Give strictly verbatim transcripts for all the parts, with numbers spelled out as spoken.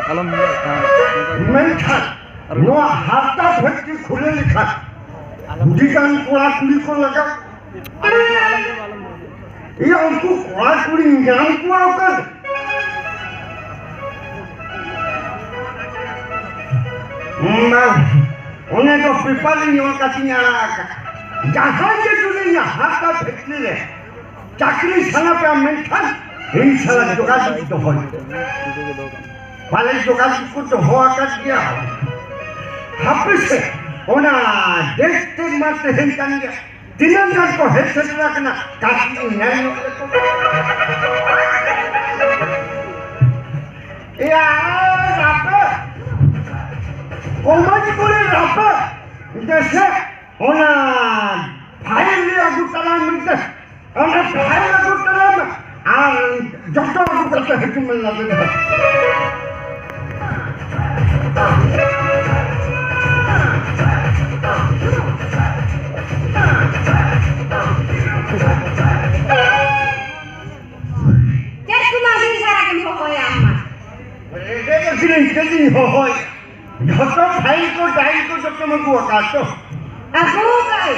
ᱟᱞᱚᱢ ᱢᱮᱱᱠᱷᱟᱱ ᱱᱚᱣᱟ ᱦᱟᱨᱛᱟ ᱯᱷᱮᱠᱴᱨᱤ ᱠᱷᱩᱞᱟᱹ ᱞᱮᱠᱷᱟᱱ ᱟᱹᱰᱤ ᱜᱟᱱ ᱠᱚᱲᱟ ᱠᱩᱲᱤ ᱠᱚ ᱞᱟᱜᱟᱜ᱾ ᱤᱭᱟᱹ, ᱩᱱᱠᱩ ᱠᱚᱲᱟ ᱠᱩᱲᱤ ᱧᱟᱢ ᱠᱚᱣᱟ ᱚᱠᱟᱨᱮ? ᱚᱱᱟ, ᱚᱱᱮ ᱫᱚ ᱯᱮᱯᱟᱨ ᱨᱤᱧ ᱚᱞ ᱠᱟᱛᱮᱧ ᱟᱲᱟᱜ ᱟᱠᱟᱫ᱾ ᱡᱟᱦᱟᱸᱭ ᱜᱮ ᱡᱩᱫᱤ ᱤᱧᱟᱹᱜ ᱦᱟᱨᱛᱟ ᱯᱷᱮᱠᱴᱨᱤ ᱨᱮ ᱪᱟᱹᱠᱨᱤ ᱥᱟᱱᱟ ᱯᱮᱭᱟ, ᱢᱮᱱᱠᱷᱟᱱ ᱤᱧ ᱥᱟᱞᱟᱜ ᱡᱳᱜᱟᱡᱳᱜᱽ ᱫᱚᱦᱚᱭ ᱯᱮ᱾ ᱯᱟᱞᱮ ᱡᱳᱜᱟᱡᱳᱜᱽ ᱠᱚ ᱫᱚᱦᱚ ᱟᱠᱟᱫ ᱜᱮᱭᱟ᱾ ᱦᱟᱯᱮ ᱥᱮ, ᱚᱱᱟ ᱰᱮᱴ ᱛᱮ ᱢᱟ ᱛᱮᱦᱮᱧ ᱠᱟᱱ ᱜᱮᱭᱟ᱾ ᱛᱤᱱᱟᱹᱜ ᱜᱟᱱ ᱠᱚ ᱦᱮᱡ ᱥᱮᱴᱮᱨ ᱟᱠᱟᱱᱟ, ᱠᱟᱹᱴᱤᱡ ᱤᱧ ᱧᱮᱞ ᱧᱚᱜ ᱞᱮᱠᱚ᱾ ᱮᱭᱟ, ᱨᱟᱯᱮ! ᱠᱚᱢᱟᱡᱽ ᱠᱚᱨᱮ ᱨᱟᱯᱮ! ᱫᱮᱥᱮ, ᱚᱱᱟ ᱯᱷᱟᱭᱤᱞ ᱨᱮ ᱟᱹᱜᱩ ᱛᱟᱨᱟᱭ ᱢᱮᱱᱛᱮ᱾ ᱚᱱᱟ ᱯᱷᱟᱭᱤᱞ ᱟᱹᱜᱩ ᱛᱟᱨᱟᱭ ᱢᱮ᱾ ᱟᱨ ᱡᱚᱛᱚ ᱟᱹᱜᱩ ᱠᱟᱛᱮ ᱦᱤᱡᱩᱜ ᱢᱮ ᱱᱚᱰᱮ ᱫᱚ᱾ ᱪᱮᱫ ᱠᱚ ᱢᱟ ᱟᱹᱰᱤ ᱥᱟᱨᱟ ᱜᱮᱢ ᱦᱚᱦᱚᱭᱟ ᱟᱢ ᱢᱟ? ᱮᱰᱮ ᱫᱚ ᱪᱮᱫ ᱤᱧ ᱦᱚᱦᱚᱭᱟ? ᱡᱷᱚᱛᱚ ᱯᱷᱟᱭᱤᱞ ᱠᱚ ᱰᱟᱭᱤᱞ ᱠᱚ ᱡᱚᱛᱚᱢ ᱟᱹᱜᱩ ᱟᱠᱟᱫ ᱛᱚ? ᱟᱹᱜᱩ ᱟᱠᱟᱫ᱾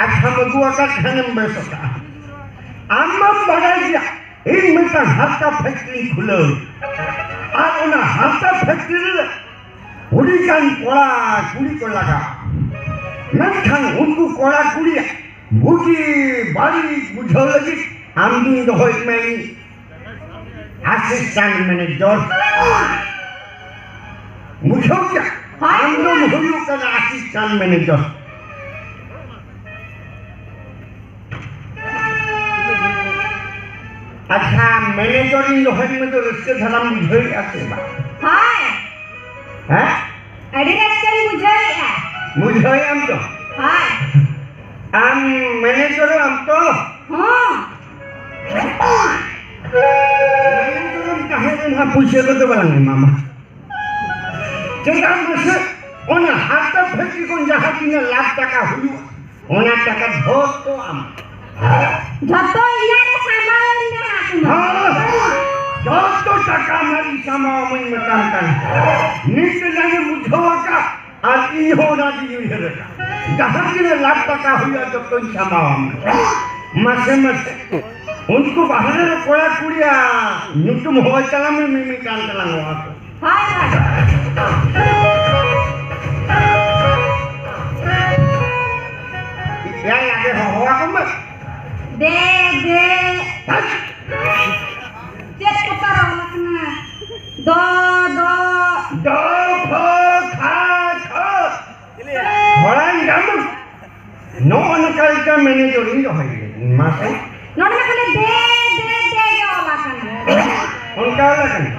ᱟᱪᱪᱷᱟᱢ ᱟᱹᱜᱩ ᱟᱠᱟᱫ ᱠᱷᱟᱱᱮᱢ ᱵᱮᱥ ᱟᱠᱟᱫᱼᱟ᱾ ᱟᱢ ᱢᱟᱢ ᱵᱟᱰᱟᱭ ᱜᱮᱭᱟ, ᱤᱧ ᱢᱤᱫᱴᱟᱝ ᱦᱟᱨᱛᱟ ᱯᱷᱮᱠᱴᱨᱤᱧ ᱠᱷᱩᱞᱟᱹᱣ᱾ ᱟᱨ ᱚᱱᱟ ᱦᱟᱨᱛᱟ ᱯᱷᱮᱠᱴᱨᱤ ᱨᱮ ᱟᱹᱰᱤ ᱜᱟᱱ ᱠᱚᱲᱟ ᱠᱩᱲᱤ ᱠᱚ ᱞᱟᱜᱟᱜᱼᱟ᱾ ᱢᱮᱱᱠᱷᱟᱱ ᱩᱱᱠᱩ ᱠᱚᱲᱟ ᱠᱩᱲᱤᱭᱟᱜ ᱵᱩᱜᱤ ᱵᱟᱹᱲᱤᱡ ᱵᱩᱡᱷᱟᱹᱣ ᱞᱟᱹᱜᱤᱫ ᱟᱢ ᱫᱩᱧ ᱫᱚᱦᱚᱭᱮᱫ ᱢᱮᱭᱟ ᱤᱧ ᱟᱥᱤᱥᱴᱮᱱᱴ ᱢᱮᱱᱮᱡᱟᱨ᱾ ᱵᱩᱡᱷᱟᱹᱣ ᱠᱮᱫᱟ? ᱦᱳᱭ᱾ ᱟᱢ ᱫᱚᱢ ᱦᱩᱭᱩᱜ ᱠᱟᱱᱟ ᱟᱥᱤᱥᱴᱮᱱᱴ ᱢᱮᱱᱮᱡᱟᱨ᱾ ᱟᱪᱪᱷᱟ, ᱢᱮᱱᱮᱡᱟᱨ ᱤᱧ ᱫᱚᱦᱚᱭᱮᱫ ᱢᱮ ᱫᱚ ᱨᱟᱹᱥᱠᱟᱹ ᱫᱷᱟᱨᱟᱢ ᱵᱩᱡᱷᱟᱹᱣᱮᱫᱼᱟ ᱥᱮ ᱵᱟᱝ? ᱦᱳᱭ᱾ ᱦᱮᱸ? ᱟᱹᱰᱤ ᱨᱟᱹᱥᱠᱟᱹᱧ ᱵᱩᱡᱷᱟᱹᱣᱮᱫᱼᱟ᱾ ᱵᱩᱡᱷᱟᱹᱣᱮᱫᱼᱟᱢ ᱛᱚ? ᱦᱳᱭ᱾ ᱟᱢ ᱢᱮᱱᱮᱡᱟᱨ ᱟᱢ ᱛᱚ? ᱦᱚᱸ᱾ ᱢᱮᱱᱮᱡᱟᱨ ᱮᱢ ᱛᱟᱦᱮᱸ ᱞᱮᱱᱠᱷᱟᱱ ᱯᱩᱭᱥᱟᱹ ᱠᱚᱫᱚ ᱵᱟᱞᱟᱝ ᱮᱢᱟᱢᱟ᱾ ᱪᱮᱫᱟᱜ ᱢᱟᱥᱮ, ᱚᱱᱟ ᱦᱟᱨᱛᱟ ᱯᱷᱮᱠᱴᱨᱤ ᱠᱷᱚᱱ ᱡᱟᱦᱟᱸ ᱛᱤᱱᱟᱹᱜ ᱞᱟᱠᱷ ᱴᱟᱠᱟ ᱦᱩᱭᱩᱜᱼᱟ, ᱚᱱᱟ ᱴᱟᱠᱟ ᱡᱷᱚᱛᱚ ᱟᱢ᱾ ᱡᱷᱚᱛᱚ ᱤᱧᱟᱹᱜ ᱨᱮ ᱥᱟᱢᱵᱟᱣ ᱟᱹᱧ ᱢᱮ ᱦᱟᱸᱜ ᱠᱚ᱾ ᱦᱚᱸ, ᱡᱷᱚᱛᱚ ᱴᱟᱠᱟ ᱟᱢ᱾ ᱥᱟᱢᱟᱣᱟᱢᱟᱹᱧ ᱢᱮᱛᱟᱢ ᱠᱟᱱᱟ᱾ ᱱᱤᱛ ᱮᱱᱟᱝ ᱮᱢ ᱵᱩᱡᱷᱟᱹᱣ ᱟᱠᱟᱫ, ᱟᱨ ᱤᱧ ᱦᱚᱸ ᱚᱱᱟ ᱜᱤᱧ ᱩᱭᱦᱟᱹᱨ ᱟᱠᱟᱫ᱾ ᱡᱟᱦᱟᱸ ᱛᱤᱱᱟᱹᱜ ᱞᱟᱠᱷ ᱴᱟᱠᱟ ᱦᱩᱭᱩᱜᱼᱟ, ᱡᱚᱛᱚᱧ ᱥᱟᱢᱟᱣᱟᱢ᱾ ᱢᱟᱥᱮ, ᱢᱟᱥᱮ, ᱩᱱᱠᱩ ᱵᱟᱦᱨᱮ ᱨᱮ ᱠᱚᱲᱟ ᱠᱩᱲᱤᱭᱟᱜ ᱧᱩᱛᱩᱢ ᱦᱚᱦᱚᱭ ᱛᱟᱞᱟᱝ ᱢᱮ, ᱢᱤᱢᱤᱫᱴᱟᱝ ᱛᱟᱞᱟᱝ ᱦᱚᱦᱚ ᱟᱠᱚ᱾ ᱦᱳᱭ, ᱦᱳᱭ᱾ ᱮᱭᱟ, ᱟᱜᱮ ᱦᱚᱦᱚ ᱟᱠᱚ ᱢᱮ᱾ ᱫᱮ, ᱫᱮ᱾ ᱦᱟᱴ! ᱪᱮᱫ ᱠᱚ ᱛᱟᱨᱟ ᱚᱞ ᱟᱠᱟᱱᱟ? ᱫᱚ, ᱫᱚ᱾ ᱫᱚ, ᱯᱷᱚ, ᱠᱷᱟ, ᱠᱷᱚ᱾ ᱦᱚᱲᱟᱧ ᱜᱟᱢ᱾ ᱱᱚᱜᱼᱚ ᱱᱚᱝᱠᱟ ᱞᱮᱠᱟ ᱢᱮᱱᱮᱡᱚᱨᱤᱧ ᱨᱚᱦᱚᱭ ᱞᱮᱫᱟ᱾ ᱢᱟᱥᱮ᱾ ᱱᱚᱰᱮ ᱢᱟ ᱠᱷᱟᱹᱞᱤ ᱫᱮ, ᱫᱮ, ᱫᱮ ᱜᱮ ᱚᱞ ᱟᱠᱟᱱᱟ᱾ ᱚᱱᱠᱟ ᱚᱞ ᱟᱠᱟᱱᱟ᱾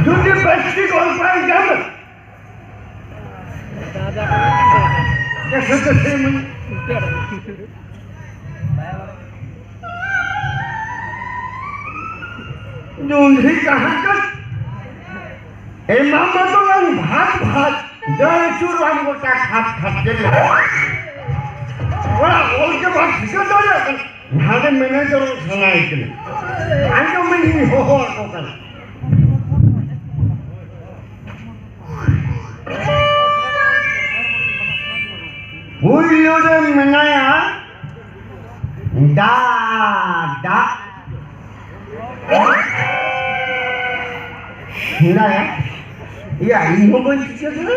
ᱡᱩᱫᱤ ᱵᱮᱥ ᱴᱷᱤᱠ ᱚᱞ ᱯᱟᱲᱦᱟᱣ ᱜᱟᱱᱚᱜ᱾ ᱠᱮᱥᱮ ᱛᱮᱥᱮ ᱢᱟᱱᱮ᱾ ᱡᱩᱸᱰᱤ ᱠᱟᱦᱟᱸ ᱠᱟ ᱮᱢᱟᱢ ᱢᱟᱛᱚ ᱞᱟᱝ ᱵᱷᱟᱛ ᱵᱷᱟᱛ, ᱫᱟᱹᱲ ᱟᱹᱪᱩᱨ ᱟᱢ ᱜᱚᱴᱟ ᱠᱷᱟᱛ ᱠᱷᱟᱛ ᱜᱮ᱾ ᱚᱲᱟᱜ ᱚᱞ ᱜᱮ ᱵᱟᱢ ᱴᱷᱤᱠᱟᱹ ᱫᱟᱲᱮᱭᱟᱜ ᱠᱟᱱᱟ᱾ ᱦᱟᱸᱰᱮ ᱢᱮᱱᱮᱡᱟᱨ ᱥᱟᱱᱟᱭᱮ ᱠᱟᱱᱟ᱾ ᱟᱸᱡᱚᱢ ᱢᱮ, ᱤᱧ ᱦᱚᱦᱚ ᱟᱠᱚ ᱠᱟᱱᱟ᱾ ᱯᱩᱭᱞᱩ ᱨᱮ ᱢᱮᱱᱟᱭᱟ ᱫᱟ, ᱫᱟ᱾ ᱢᱮᱱᱟᱭᱟ, ᱤᱭᱟ, ᱤᱧ ᱦᱚᱸ ᱵᱟᱹᱧ ᱴᱷᱤᱠᱟᱹ ᱠᱟᱱᱟ᱾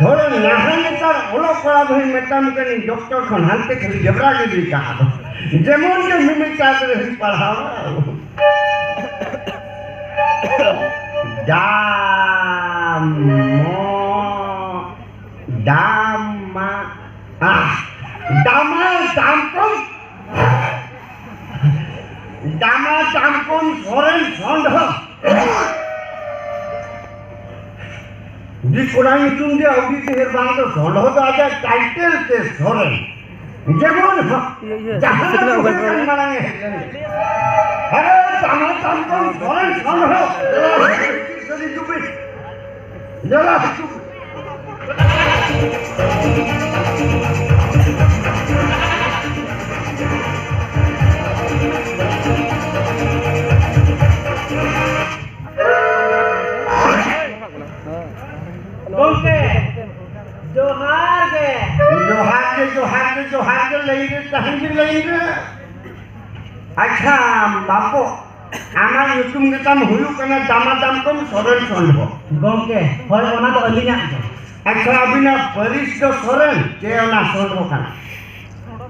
ᱦᱳᱭ, ᱱᱟᱦᱟᱜ ᱱᱮᱛᱟᱨ ᱚᱞᱚᱜ ᱯᱟᱲᱦᱟᱣ ᱫᱚᱧ ᱢᱮᱛᱟᱢ ᱠᱟᱹᱱᱟᱹᱧ, ᱰᱚᱠᱴᱚᱨ ᱠᱷᱚᱱ ᱦᱟᱱᱛᱮ ᱠᱷᱟᱹᱞᱤ ᱡᱚᱵᱽᱨᱟ ᱜᱤᱰᱤ ᱠᱟᱜᱼᱟ᱾ ᱡᱮᱢᱚᱱ ᱜᱮ ᱢᱤᱢᱤᱫ ᱪᱟᱥ ᱨᱮ ᱦᱩᱭ ᱯᱟᱲᱦᱟᱣ᱾ ᱫᱟᱢ, ᱢᱚ, ᱫᱟᱢ, ᱢᱟ, ᱟᱦ, ᱫᱟᱢᱟ, ᱫᱟᱢ ᱠᱚᱢ᱾ ᱫᱟᱢᱟ ᱫᱟᱢᱠᱚᱢ ᱥᱚᱨᱮᱱ ᱥᱚᱸᱰᱷᱚ᱾ ᱡᱩᱫᱤ ᱠᱚᱲᱟ ᱧᱩᱛᱩᱢ ᱜᱮ ᱟᱹᱰᱤ ᱰᱷᱮᱨ ᱵᱟᱝ ᱫᱚ ᱥᱚᱸᱰᱷᱚ ᱫᱚ ᱟᱡᱟᱜ ᱴᱟᱭᱴᱮᱞ ᱛᱮ ᱥᱚᱨᱮᱱ᱾ ᱡᱮᱢᱚᱱ ᱦᱚᱸ, ᱤᱭᱟᱹ, ᱤᱭᱟᱹ, ᱡᱟᱦᱟᱸ ᱥᱤᱠᱷᱱᱟᱹᱛ ᱫᱚ ᱵᱟᱭ ᱥᱚᱨᱮᱱ ᱵᱟᱲᱟᱭᱟ᱾ ᱢᱟᱲᱟᱝ ᱮ ᱦᱮᱡ ᱞᱮᱱ ᱜᱮ᱾ ᱟᱨᱮ ᱫᱟᱢᱟ ᱫᱟᱢᱠᱚᱢ ᱥᱚᱨᱮᱱ ᱥᱚᱸᱰᱷᱚ᱾ ᱥᱟᱹᱨᱤ ᱡᱩᱵᱤ᱾ ᱫᱮᱞᱟ ᱦᱤᱡᱩᱜ ᱢᱮ᱾ ᱞᱟᱹᱭᱤᱱ ᱨᱮ ᱛᱟᱦᱮᱱ ᱜᱮ ᱞᱟᱹᱭᱤᱱ ᱨᱮ᱾ ᱟᱪᱪᱷᱟ, ᱵᱟᱯᱚ, ᱟᱢᱟᱜ ᱧᱩᱛᱩᱢ ᱜᱮᱛᱟᱢ ᱦᱩᱭᱩᱜ ᱠᱟᱱᱟ ᱫᱟᱢᱟᱫᱟᱢ ᱠᱚᱢ ᱥᱚᱨᱮᱱ ᱥᱚᱱᱰᱷᱚ᱾ ᱜᱚᱢᱠᱮ, ᱦᱳᱭ, ᱚᱱᱟ ᱫᱚ ᱟᱹᱞᱤᱧᱟᱜ ᱜᱮ᱾ ᱟᱪᱪᱷᱟ, ᱟᱹᱵᱤᱱᱟᱜ ᱯᱟᱹᱨᱤᱥ ᱫᱚ ᱥᱚᱨᱮᱱ ᱪᱮ ᱚᱱᱟ ᱥᱚᱱᱰᱷᱚ ᱠᱟᱱᱟ?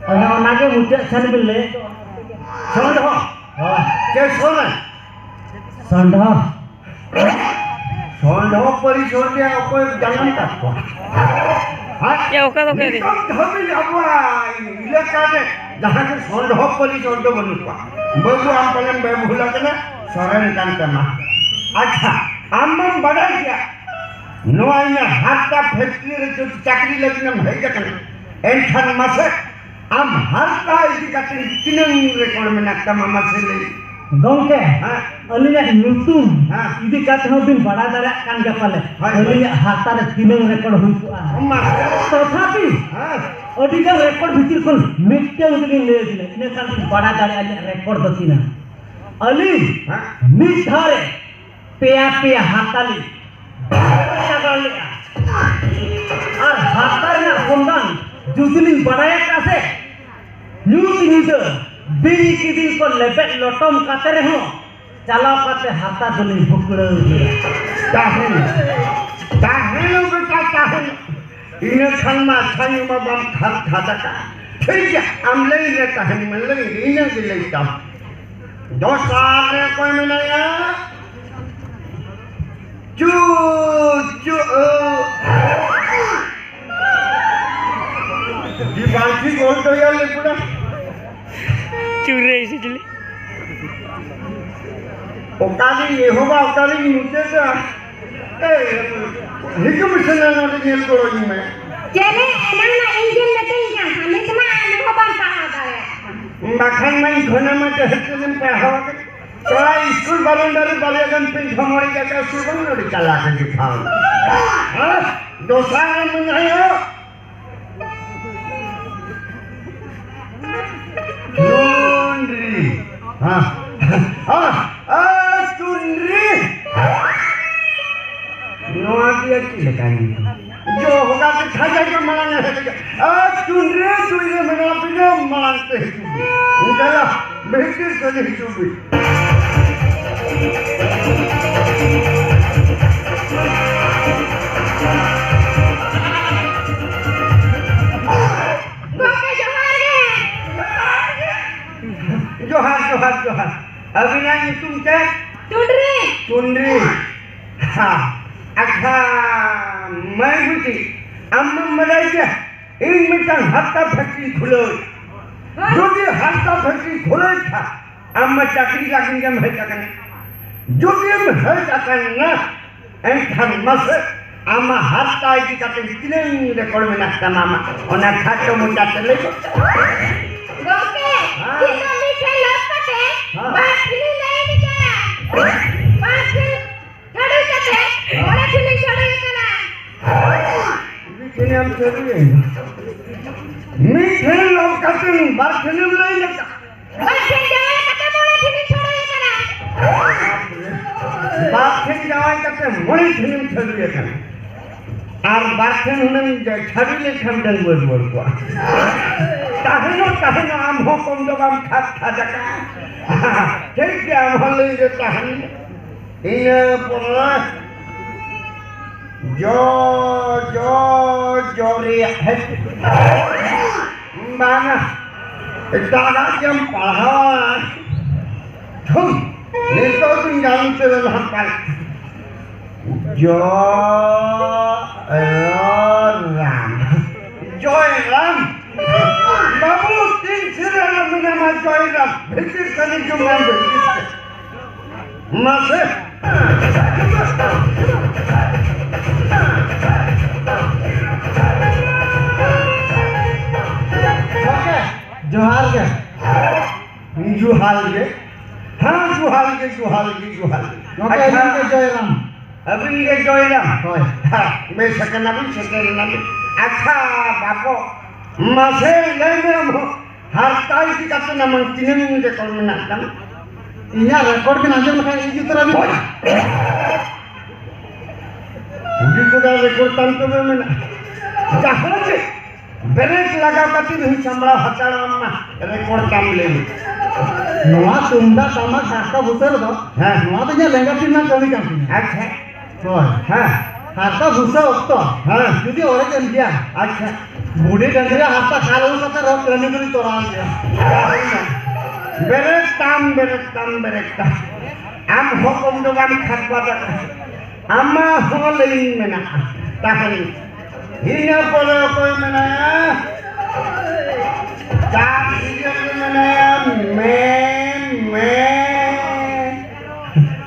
ᱚᱱᱮ ᱚᱱᱟ ᱜᱮ ᱢᱩᱪᱟᱹᱫ ᱥᱮᱱ ᱵᱤᱱ ᱞᱟᱹᱭ᱾ ᱥᱚᱱᱰᱷᱚ? ᱦᱳᱭ᱾ ᱪᱮ ᱥᱚᱨᱮᱱ? ᱥᱚᱱᱰᱷᱚ᱾ ᱥᱚᱱᱰᱷᱚ ᱯᱟᱹᱨᱤᱥ ᱦᱚᱲ ᱜᱮ ᱚᱠᱚᱭ ᱡᱟᱱᱟᱢ ᱠᱟᱫ ᱠᱚᱣᱟ? ᱦᱮᱸ? ᱭᱟ, ᱚᱠᱟ ᱫᱚ ᱚᱠᱟ ᱨᱮ? ᱱᱤᱛᱚᱜ ᱫᱷᱟᱹᱵᱤᱡ ᱟᱵᱚᱣᱟᱜ ᱮᱞᱟᱠᱟ ᱨᱮ ᱡᱟᱦᱟᱸ ᱜᱮ ᱥᱚᱱᱰᱷᱚ ᱯᱟᱹᱨᱤᱥ ᱦᱚᱲ ᱫᱚ ᱵᱟᱹᱱᱩᱜ ᱠᱚᱣᱟ᱾ ᱵᱟᱹᱵᱩ, ᱟᱢ ᱯᱟᱞᱮᱢ ᱵᱮᱵᱷᱩᱞ ᱟᱠᱟᱱᱟ, ᱥᱚᱨᱮᱱ ᱠᱟᱱ ᱛᱟᱢᱟ᱾ ᱟᱪᱪᱷᱟ, ᱟᱢ ᱢᱟᱢ ᱵᱟᱰᱟᱭ ᱜᱮᱭᱟ, ᱱᱚᱣᱟ ᱤᱧᱟᱹᱜ ᱦᱟᱨᱛᱟ ᱯᱷᱮᱠᱴᱨᱤ ᱨᱮ ᱡᱩᱫᱤ ᱪᱟᱹᱠᱨᱤ ᱞᱟᱹᱜᱤᱫ ᱮᱢ ᱦᱮᱡ ᱟᱠᱟᱱᱟ, ᱮᱱᱠᱷᱟᱱ ᱢᱟᱥᱮ ᱟᱢ ᱦᱟᱨᱛᱟ ᱤᱫᱤ ᱠᱟᱛᱮ ᱛᱤᱱᱟᱹᱝ ᱨᱮᱠᱚᱨᱰ ᱢᱮᱱᱟᱜ ᱛᱟᱢᱟ, ᱢᱟᱥᱮ ᱞᱟᱹᱭ? ᱜᱚᱢᱠᱮ, ᱦᱮᱸ᱾ ᱟᱹᱞᱤᱧᱟᱜ ᱧᱩᱛᱩᱢ ᱦᱮᱸ᱾ ᱤᱫᱤ ᱠᱟᱛᱮ ᱦᱚᱸ ᱵᱤᱱ ᱵᱟᱲᱟᱭ ᱫᱟᱲᱮᱭᱟᱜ ᱠᱟᱱ ᱜᱮᱭᱟ ᱯᱟᱞᱮ᱾ ᱦᱳᱭ, ᱦᱳᱭ᱾ ᱟᱹᱞᱤᱧᱟᱜ ᱦᱟᱨᱛᱟ ᱨᱮ ᱛᱤᱱᱟᱹᱝ ᱨᱮᱠᱚᱨᱰ ᱦᱩᱭ ᱠᱚᱜᱼᱟ᱾ ᱢᱟᱥᱮ᱾ ᱛᱚᱛᱷᱟᱯᱤ ᱦᱮᱸ᱾ ᱟᱹᱰᱤ ᱜᱟᱱ ᱨᱮᱠᱚᱨᱰ ᱵᱷᱤᱛᱤᱨ ᱠᱷᱚᱱ ᱢᱤᱫᱴᱟᱝ ᱜᱮᱞᱤᱧ ᱞᱟᱹᱭ ᱟᱹᱵᱤᱱᱟ, ᱤᱱᱟᱹ ᱠᱷᱟᱱ ᱵᱤᱱ ᱵᱟᱲᱟᱭ ᱫᱟᱲᱮᱭᱟᱜᱼᱟ ᱟᱹᱞᱤᱧᱟᱜ ᱨᱮᱠᱚᱨᱰ ᱫᱚ ᱛᱤᱱᱟᱹᱝ᱾ ᱟᱹᱞᱤᱧ ᱦᱮᱸ᱾ ᱢᱤᱫ ᱫᱷᱟᱣ ᱨᱮ ᱯᱮᱭᱟ ᱯᱮᱭᱟ ᱦᱟᱨᱛᱟ ᱞᱤᱧ ᱥᱟᱜᱟᱲ ᱞᱮᱜᱼᱟ᱾ ᱟᱨ ᱦᱟᱨᱛᱟ ᱨᱮᱱᱟᱜ ᱥᱚᱱᱫᱷᱟᱱ ᱡᱩᱫᱤ ᱞᱤᱧ ᱵᱟᱲᱟᱭ ᱟᱠᱟᱫ ᱥᱮ, ᱧᱩᱛ ᱧᱤᱫᱟᱹ ᱵᱤᱧ ᱠᱤᱫᱤᱧ ᱠᱚ ᱞᱮᱵᱮᱫ ᱞᱚᱴᱚᱢ ᱠᱟᱛᱮ ᱨᱮᱦᱚᱸ ᱪᱟᱞᱟᱣ ᱠᱟᱛᱮ ᱦᱟᱨᱛᱟ ᱫᱚᱞᱤᱧ ᱵᱷᱩᱠᱲᱟᱹᱣ ᱜᱮᱭᱟ᱾ ᱛᱟᱦᱮᱱ, ᱛᱟᱦᱮᱱ ᱵᱮᱴᱟ, ᱛᱟᱦᱮᱱ᱾ ᱤᱱᱟᱹ ᱠᱷᱟᱱ ᱢᱟ ᱟᱪᱪᱷᱟ ᱧᱩ ᱢᱟ ᱵᱟᱢ ᱠᱷᱟᱫ ᱠᱷᱟᱫ ᱟᱠᱟᱫ᱾ ᱴᱷᱤᱠ ᱜᱮᱭᱟ, ᱟᱢ ᱞᱟᱹᱭ ᱞᱮ ᱛᱟᱦᱮᱱ ᱢᱮ, ᱞᱟᱹᱭ ᱞᱮ, ᱤᱱᱟᱹ ᱜᱮ ᱞᱟᱹᱭ ᱛᱟᱢ᱾ ᱫᱚᱥᱟᱨ ᱨᱮ ᱚᱠᱚᱭ ᱢᱮᱱᱟᱭᱟ? ᱪᱩ, ᱪᱩ, ᱳ᱾ ᱫᱤᱵᱟᱝ ᱴᱷᱤᱠ ᱚᱞ ᱫᱚᱭᱟ ᱞᱮ ᱯᱩᱨᱟ᱾ ᱪᱩᱨ ᱨᱮ ᱤᱥᱤ ᱪᱤᱞᱤ? ᱚᱠᱟᱨᱤᱧ ᱮᱦᱚᱵᱟ, ᱚᱠᱟᱨᱤᱧ ᱢᱩᱪᱟᱹᱫᱟ? ᱮᱭ, ᱦᱤᱡᱩᱜ ᱢᱮᱥᱮ ᱱᱟ, ᱱᱚᱰᱮ ᱧᱮᱞ ᱜᱚᱲᱚᱧ ᱢᱮ᱾ ᱪᱮᱞᱮ ᱮᱱᱟᱝ ᱢᱟ ᱤᱧ ᱜᱮᱢ ᱢᱮᱛᱟᱹᱧ ᱠᱟᱱ ᱛᱟᱦᱮᱸ, ᱱᱤᱛ ᱢᱟ ᱟᱢ ᱦᱚᱸ ᱵᱟᱢ ᱯᱟᱲᱦᱟᱣ ᱫᱟᱲᱮᱭᱟᱜ ᱠᱟᱱᱟ᱾ ᱵᱟᱠᱷᱟᱱ ᱢᱟ ᱤᱧ ᱠᱷᱚᱱᱟᱜ ᱢᱟ ᱰᱷᱮᱨ ᱛᱮᱜᱮᱢ ᱯᱟᱲᱦᱟᱣ ᱟᱠᱟᱱ᱾ ᱠᱚᱲᱟ ᱤᱥᱠᱩᱞ ᱵᱟᱨᱚᱱᱰᱟ ᱨᱮ ᱵᱟᱨᱭᱟ ᱜᱟᱱ ᱯᱮ ᱡᱷᱚᱢᱚᱲ ᱠᱟᱠᱟ ᱥᱮ ᱵᱟᱝ ᱱᱚᱰᱮ ᱪᱟᱞᱟᱣ ᱠᱟᱛᱮ ᱴᱷᱟᱶ? ᱦᱮᱸ? ᱫᱚᱥᱟᱨ ᱢᱮᱱᱟᱭᱟ᱾ ᱪᱩᱱᱨᱤ᱾ ᱦᱮᱸ᱾ ᱦᱮᱸ᱾ ᱦᱮᱸ, ᱪᱩᱱᱨᱤ᱾ ᱱᱚᱣᱟ ᱫᱚ ᱪᱮᱫ ᱞᱮᱠᱟᱱ ᱧᱩᱛᱩᱢ? ᱡᱚ ᱦᱚᱜᱟ ᱛᱮ ᱠᱷᱟᱡᱟ ᱜᱮ ᱢᱟᱲᱟᱝ ᱮ ᱦᱮᱡ ᱟᱠᱟᱱᱟ᱾ ᱟᱨ ᱪᱩᱱᱨᱤ ᱪᱩᱱᱨᱤ ᱢᱮᱱᱟᱜ ᱵᱤᱱᱟ, ᱢᱟᱲᱟᱝ ᱛᱮ ᱦᱤᱡᱩᱜ ᱵᱤᱱ᱾ ᱫᱮᱞᱟ, ᱵᱷᱤᱛᱤᱨ ᱥᱮᱫ ᱦᱤᱡᱩᱜ ᱵᱤᱱ᱾ ᱜᱚᱢᱠᱮ, ᱡᱚᱦᱟᱨ ᱜᱮ᱾ ᱡᱚᱦᱟᱨ, ᱡᱚᱦᱟᱨ, ᱡᱚᱦᱟᱨ᱾ ᱟᱹᱵᱤᱱᱟᱜ ᱧᱩᱛᱩᱢ ᱪᱮᱫ? ᱪᱩᱱᱨᱤ᱾ ᱪᱩᱱᱨᱤ᱾ ᱦᱟ, ᱟᱪᱪᱷᱟ, ᱢᱟᱹᱭ ᱵᱤᱴᱤ, ᱟᱢ ᱢᱟᱢ ᱵᱟᱰᱟᱭ ᱜᱮᱭᱟ, ᱤᱧ ᱢᱤᱫᱴᱟᱝ ᱦᱟᱨᱛᱟ factory ᱠᱷᱩᱞᱟᱹᱣ᱾ ᱦᱮᱸ᱾ ᱡᱩᱫᱤ ᱦᱟᱨᱛᱟ factory ᱠᱷᱩᱞᱟᱹᱣ ᱠᱷᱟᱱ, ᱟᱢ ᱢᱟ ᱪᱟᱹᱠᱨᱤ ᱞᱟᱹᱜᱤᱫ ᱜᱮᱢ ᱦᱮᱡ ᱟᱠᱟᱱᱟ᱾ ᱡᱩᱫᱤᱢ ᱦᱮᱡ ᱟᱠᱟᱱᱟ, ᱮᱱᱠᱷᱟᱱ ᱢᱟᱥᱮ, ᱟᱢᱟᱜ ᱦᱟᱨᱛᱟ ᱤᱫᱤ ᱠᱟᱛᱮ ᱛᱤᱱᱟᱹᱝ record ᱢᱮᱱᱟᱜ ᱛᱟᱢᱟ ᱟᱢᱟᱜ? ᱚᱱᱟ ᱠᱷᱟᱴᱚ ᱢᱚᱪᱟ ᱛᱮ ᱞᱟᱹᱭ ᱜᱚᱫ ᱠᱟᱜ ᱢᱮ᱾ ᱜᱚᱢᱠᱮ, ᱦᱮᱸ᱾ ᱤᱧ ᱫᱚ ᱢᱤᱫ ᱴᱷᱮᱱ ᱞᱚᱠ ᱠᱟᱛᱮ ᱦᱮᱸ᱾ ᱵᱟᱨ ᱴᱷᱮᱱᱤᱧ ᱞᱟᱹᱭ ᱤᱫᱤ ᱠᱟᱱᱟ᱾ ᱵᱟᱨ ᱴᱷᱮᱱ ᱪᱷᱟᱹᱰᱩᱭ ᱠᱟᱛᱮ ᱢᱚᱬᱮ ᱴᱷᱮᱱᱤᱧ ᱪᱷᱟᱹᱰᱩᱭ ᱠᱟᱱᱟ᱾ ᱢᱤᱫ ᱴᱷᱮᱱ ᱮᱢ ᱪᱷᱟᱹᱰᱩᱭᱮᱱ᱾ ᱢᱤᱫ ᱴᱷᱮᱱ ᱞᱚᱠ ᱠᱟᱛᱮ ᱵᱟᱨ ᱴᱷᱮᱱᱮᱢ ᱞᱟᱹᱭ ᱞᱮᱠᱟ᱾ ᱵᱟᱨ ᱴᱷᱮᱱ ᱡᱟᱶᱟᱭ ᱠᱟᱛᱮ ᱢᱚᱬᱮ ᱴᱷᱮᱱᱤᱧ ᱪᱷᱟᱹᱰᱩᱭ ᱠᱟᱱᱟ᱾ ᱵᱟᱨ ᱴᱷᱮᱱ ᱡᱟᱶᱟᱭ ᱠᱟᱛᱮ ᱢᱚᱬᱮ ᱴᱷᱮᱱᱮᱢ ᱪᱷᱟᱹᱰᱩᱭ ᱠᱟᱱᱟ᱾ ᱟᱨ ᱵᱟᱨ ᱴᱷᱮᱱ ᱦᱩᱱᱟᱹᱝ ᱪᱷᱟᱹᱰᱩᱭ ᱞᱮᱱᱠᱷᱟᱱ ᱰᱟᱺᱜᱩᱣᱟᱹ ᱨᱩᱣᱟᱹᱲ ᱠᱚᱜᱼᱟ᱾ ᱛᱟᱦᱮᱱᱚᱜ, ᱛᱟᱦᱮᱱᱚᱜ, ᱟᱢ ᱦᱚᱸ ᱠᱚᱢ ᱫᱚ ᱵᱟᱢ ᱠᱷᱟᱫ ᱠᱷᱟᱫ ᱟᱠᱟᱱ᱾ ᱴᱷᱤᱠ ᱜᱮᱭᱟ, ᱟᱢ ᱦᱚᱸ ᱞᱟᱹᱭ ᱫᱚ ᱛᱟᱦᱮᱱ᱾ ᱤᱱᱟᱹ ᱯᱚᱨᱮ ᱡᱚ, ᱡᱚ, ᱡᱚ ᱨᱮᱭᱟᱜ ᱦᱮᱸ᱾ ᱵᱟᱝᱟ, ᱮᱴᱟᱜᱟᱜ ᱜᱮᱢ ᱯᱟᱲᱦᱟᱣᱟ᱾ ᱛᱷᱩᱢ, ᱱᱤᱛᱚᱜ ᱫᱚᱧ ᱜᱟᱱ ᱩᱛᱟᱹᱨ ᱱᱟᱦᱟᱜ ᱯᱟᱞᱮ᱾ ᱡᱚ, ᱨᱟᱢ᱾ ᱡᱚᱭ ᱨᱟᱢ᱾ ᱵᱟᱹᱵᱩ, ᱛᱤᱱ ᱥᱤᱨᱟᱹ ᱨᱮ ᱢᱮᱱᱟᱢᱟ ᱡᱚᱭ ᱨᱟᱢ? ᱵᱷᱤᱛᱤᱨ ᱥᱮᱱ ᱦᱤᱡᱩᱜ ᱢᱮ, ᱵᱷᱤᱛᱤᱨ ᱥᱮᱱ᱾ ᱢᱟᱥᱮ᱾ ᱜᱚᱢᱠᱮ, ᱡᱚᱦᱟᱨ ᱜᱮ᱾ ᱡᱚᱦᱟᱨ ᱜᱮ᱾ ᱦᱮᱸ, ᱡᱚᱦᱟᱨ ᱜᱮ, ᱡᱚᱦᱟᱨ ᱜᱮ, ᱡᱚᱦᱟᱨ ᱜᱮ᱾ ᱜᱚᱢᱠᱮ, ᱟᱪᱪᱷᱟ᱾ ᱟᱹᱵᱤᱱ ᱜᱮ ᱡᱚᱭᱨᱟᱢ᱾ ᱟᱹᱵᱤᱱ ᱜᱮ ᱡᱚᱭᱨᱟᱢ? ᱦᱳᱭ᱾ ᱦᱮᱸ, ᱵᱮᱥ ᱟᱠᱟᱱᱟ ᱵᱤᱱ, ᱥᱮᱴᱮᱨ ᱮᱱᱟ ᱵᱤᱱ᱾ ᱟᱪᱪᱷᱟ, ᱵᱟᱵᱚ, ᱢᱟᱥᱮ ᱞᱟᱹᱭ ᱢᱮ, ᱦᱟᱨᱛᱟ ᱤᱫᱤ ᱠᱟᱛᱮ ᱟᱢᱟᱜ ᱛᱤᱱᱟᱹᱝ record ᱢᱮᱱᱟᱜ ᱛᱟᱢᱟ? ᱤᱧᱟᱹᱜ record ᱵᱤᱱ ᱟᱸᱡᱚᱢ ᱞᱮᱠᱷᱟᱱ ᱤᱫᱤ ᱩᱛᱟᱹᱨ ᱟᱹᱵᱤᱱ᱾ ᱦᱳᱭ᱾ ᱵᱩᱰᱷᱤ ᱠᱚᱲᱟ ᱨᱮᱠᱚᱨᱰ ᱛᱟᱢ ᱛᱚᱵᱮ ᱢᱮᱱᱟᱜᱼᱟ᱾ ᱡᱟᱦᱟᱸ ᱪᱮᱫ ᱵᱨᱮᱠ ᱞᱟᱜᱟᱣ ᱠᱟᱛᱮ ᱦᱚᱸ ᱥᱟᱢᱵᱲᱟᱣ ᱦᱟᱛᱟᱲ ᱟᱢ ᱢᱟ, ᱨᱮᱠᱚᱨᱰ ᱛᱟᱢ ᱞᱟᱹᱭ ᱢᱮ᱾ ᱱᱚᱣᱟ ᱛᱩᱢᱫᱟᱜ ᱴᱟᱢᱟᱠ ᱦᱟᱨᱛᱟ ᱵᱷᱩᱥᱟᱹ ᱨᱮᱫᱚ, ᱦᱮᱸ᱾ ᱱᱚᱣᱟ ᱫᱚ ᱤᱧᱟᱹᱜ ᱞᱮᱸᱜᱟ ᱛᱤ ᱨᱮᱱᱟᱜ ᱠᱟᱹᱢᱤ ᱠᱟᱱ ᱛᱤᱧᱟ᱾ ᱟᱪᱪᱷᱟ᱾ ᱦᱳᱭ᱾ ᱦᱮᱸ᱾ ᱦᱟᱨᱛᱟ ᱵᱷᱩᱥᱟᱹ ᱚᱠᱛᱚ, ᱦᱮᱸ᱾ ᱡᱩᱫᱤ ᱚᱲᱮᱡ ᱮᱱ ᱜᱮᱭᱟ, ᱟᱪᱪᱷᱟ᱾ ᱵᱩᱰᱷᱤ ᱰᱟᱹᱝᱨᱤ ᱦᱟᱨᱛᱟ ᱠᱷᱟᱞ ᱟᱹᱜᱩ ᱠᱟᱛᱮ ᱨᱮᱦᱚᱸ ᱠᱟᱹᱢᱤ ᱫᱚᱞᱤᱧ ᱛᱚᱨᱟᱣ ᱜᱮᱭᱟ᱾ ᱵᱮᱨᱮᱫ ᱛᱟᱢ, ᱵᱮᱨᱮᱫ ᱛᱟᱢ, ᱵᱮᱨᱮᱫ ᱛᱟᱢ᱾ ᱟᱢ ᱦᱚᱯᱚᱱ ᱫᱚ ᱵᱟᱢ ᱠᱷᱟᱴ ᱵᱟᱫᱟ᱾ ᱟᱢᱟᱜ ᱦᱚᱸ ᱞᱟᱹᱭᱤᱱ ᱢᱮᱱᱟᱜᱼᱟ᱾ ᱛᱟᱦᱮᱱ᱾ ᱤᱱᱟᱹ ᱯᱚᱨᱮ ᱚᱠᱚᱭ ᱢᱮᱱᱟᱭᱟ? ᱪᱟᱥ ᱤᱭᱟᱹ ᱨᱮ ᱢᱮᱱᱟᱭᱟ, ᱢᱮ, ᱢᱮ᱾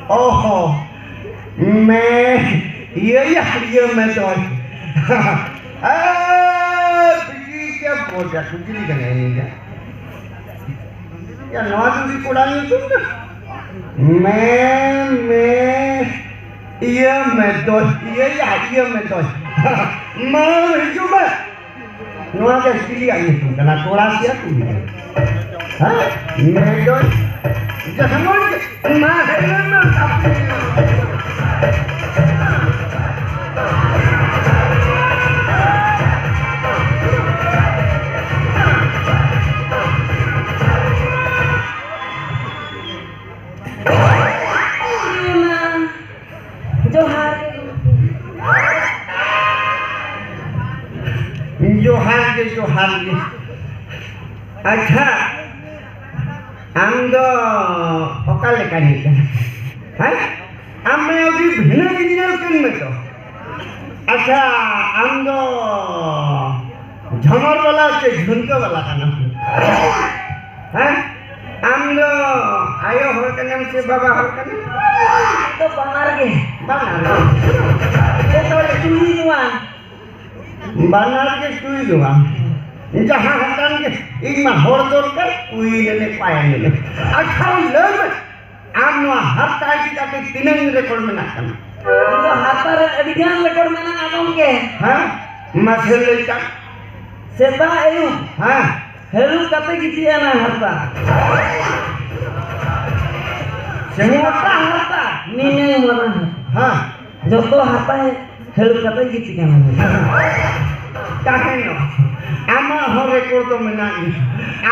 ᱚᱦᱚ, ᱢᱮ, ᱤᱭᱟᱹ, ᱤᱭᱟᱹ, ᱤᱭᱟᱹ ᱢᱮ ᱫᱚ᱾ ᱮ, ᱵᱤᱴᱤ ᱪᱮᱫ ᱢᱚᱡᱟ ᱠᱩᱠᱞᱤ ᱠᱟᱱᱟ ᱤᱧ ᱫᱚ᱾ ᱭᱟ, ᱱᱚᱣᱟ ᱫᱚ ᱩᱱᱤ ᱠᱚᱲᱟ ᱧᱩᱛᱩᱢ ᱫᱚ? ᱢᱮ, ᱢᱮ, ᱤᱭᱟᱹ ᱢᱮ ᱫᱚ, ᱤᱭᱟᱹ, ᱭᱟ, ᱤᱭᱟᱹ ᱢᱮ ᱫᱚ᱾ ᱢᱟ, ᱦᱤᱡᱩᱜ ᱢᱮ᱾ ᱱᱚᱣᱟ ᱫᱚ ᱪᱤᱞᱤᱭᱟᱜ ᱧᱩᱛᱩᱢ ᱠᱟᱱᱟ? ᱠᱚᱲᱟ ᱥᱮᱭᱟ ᱠᱩᱲᱤ? ᱦᱮᱸ? ᱢᱮ ᱫᱚ, ᱡᱟᱦᱟᱸ ᱢᱟ ᱦᱮᱡ ᱞᱮᱱ ᱢᱮ, ᱛᱟᱯᱚᱨᱮ᱾ ᱡᱚᱦᱟᱨ ᱜᱮ᱾ ᱡᱚᱦᱟᱨ ᱜᱮ, ᱡᱚᱦᱟᱨ ᱜᱮ᱾ ᱟᱪᱪᱷᱟ, ᱟᱢ ᱫᱚ ᱚᱠᱟ ᱞᱮᱠᱟᱱᱤᱡ ᱠᱟᱱᱟ? ᱦᱮᱸ? ᱟᱢ ᱢᱟ ᱟᱹᱰᱤ ᱵᱷᱤᱱᱟᱹ ᱜᱮ ᱧᱮᱞ ᱠᱟᱱ ᱢᱮ ᱛᱚ᱾ ᱟᱪᱪᱷᱟ, ᱟᱢ ᱫᱚ ᱡᱷᱚᱢᱚᱨ ᱵᱟᱞᱟ ᱥᱮ ᱡᱷᱩᱱᱠᱟᱹ ᱵᱟᱞᱟ ᱠᱟᱱᱟᱢ? ᱦᱮᱸ? ᱟᱢ ᱫᱚ ᱟᱭᱳ ᱦᱚᱲ ᱠᱟᱱᱟᱢ ᱥᱮ ᱵᱟᱵᱟ ᱦᱚᱲ ᱠᱟᱱᱟᱢ? ᱤᱧ ᱫᱚ ᱵᱟᱱᱟᱨ ᱜᱮ᱾ ᱵᱟᱱᱟᱨ ᱜᱮ᱾ ᱡᱚᱛᱚ ᱦᱚᱲ ᱠᱩᱞᱤ ᱱᱚᱣᱟ᱾ ᱵᱟᱱᱟᱨ ᱜᱮ ᱛᱩᱭ ᱫᱚ ᱵᱟᱝ᱾ ᱡᱟᱦᱟᱸ ᱦᱟᱛᱟᱝ ᱜᱮ, ᱤᱧ ᱢᱟ ᱦᱚᱲ ᱫᱚᱨᱠᱟᱨ, ᱛᱩᱭ ᱞᱮᱱᱮ ᱯᱟᱭᱟ ᱞᱮᱱᱮ᱾ ᱟᱪᱪᱷᱟ, ᱞᱟᱹᱭ ᱢᱮ, ᱟᱢ ᱱᱚᱣᱟ ᱦᱟᱨᱛᱟ ᱤᱫᱤ ᱠᱟᱛᱮ ᱛᱤᱱᱟᱹᱝ ᱨᱮᱠᱚᱨᱰ ᱢᱮᱱᱟᱜ ᱛᱟᱢᱟ? ᱤᱧ ᱫᱚ ᱦᱟᱨᱛᱟ ᱨᱮ ᱟᱹᱰᱤ ᱜᱟᱱ ᱨᱮᱠᱚᱨᱰ ᱢᱮᱱᱟᱜᱼᱟ ᱜᱚᱢᱠᱮ᱾ ᱦᱮᱸ? ᱢᱟᱥᱮ ᱞᱟᱹᱭ ᱠᱟᱜ᱾ ᱥᱮᱛᱟᱜ ᱟᱹᱭᱩᱵ᱾ ᱦᱮᱸ᱾ ᱦᱟᱹᱨᱩᱵ ᱠᱟᱛᱮ ᱜᱤᱛᱤᱡ ᱮᱱᱟ ᱦᱟᱨᱛᱟ᱾ ᱥᱮ ᱢᱚᱴᱟ ᱦᱟᱨᱛᱟ, ᱱᱤᱱᱟᱹᱝ ᱢᱟᱨᱟᱝ ᱦᱟᱨᱛᱟ᱾ ᱦᱮᱸ᱾ ᱡᱚᱛᱚ ᱦᱟᱨᱛᱟᱭ ᱠᱷᱟᱹᱲ ᱠᱟᱛᱮ ᱜᱤᱛᱤᱡ ᱠᱟᱱᱟ᱾ ᱛᱟᱦᱮᱸᱱᱚᱜ, ᱟᱢᱟᱜ ᱦᱚᱸ ᱨᱮᱠᱚᱨᱰ ᱫᱚ ᱢᱮᱱᱟᱜ ᱜᱮᱭᱟ᱾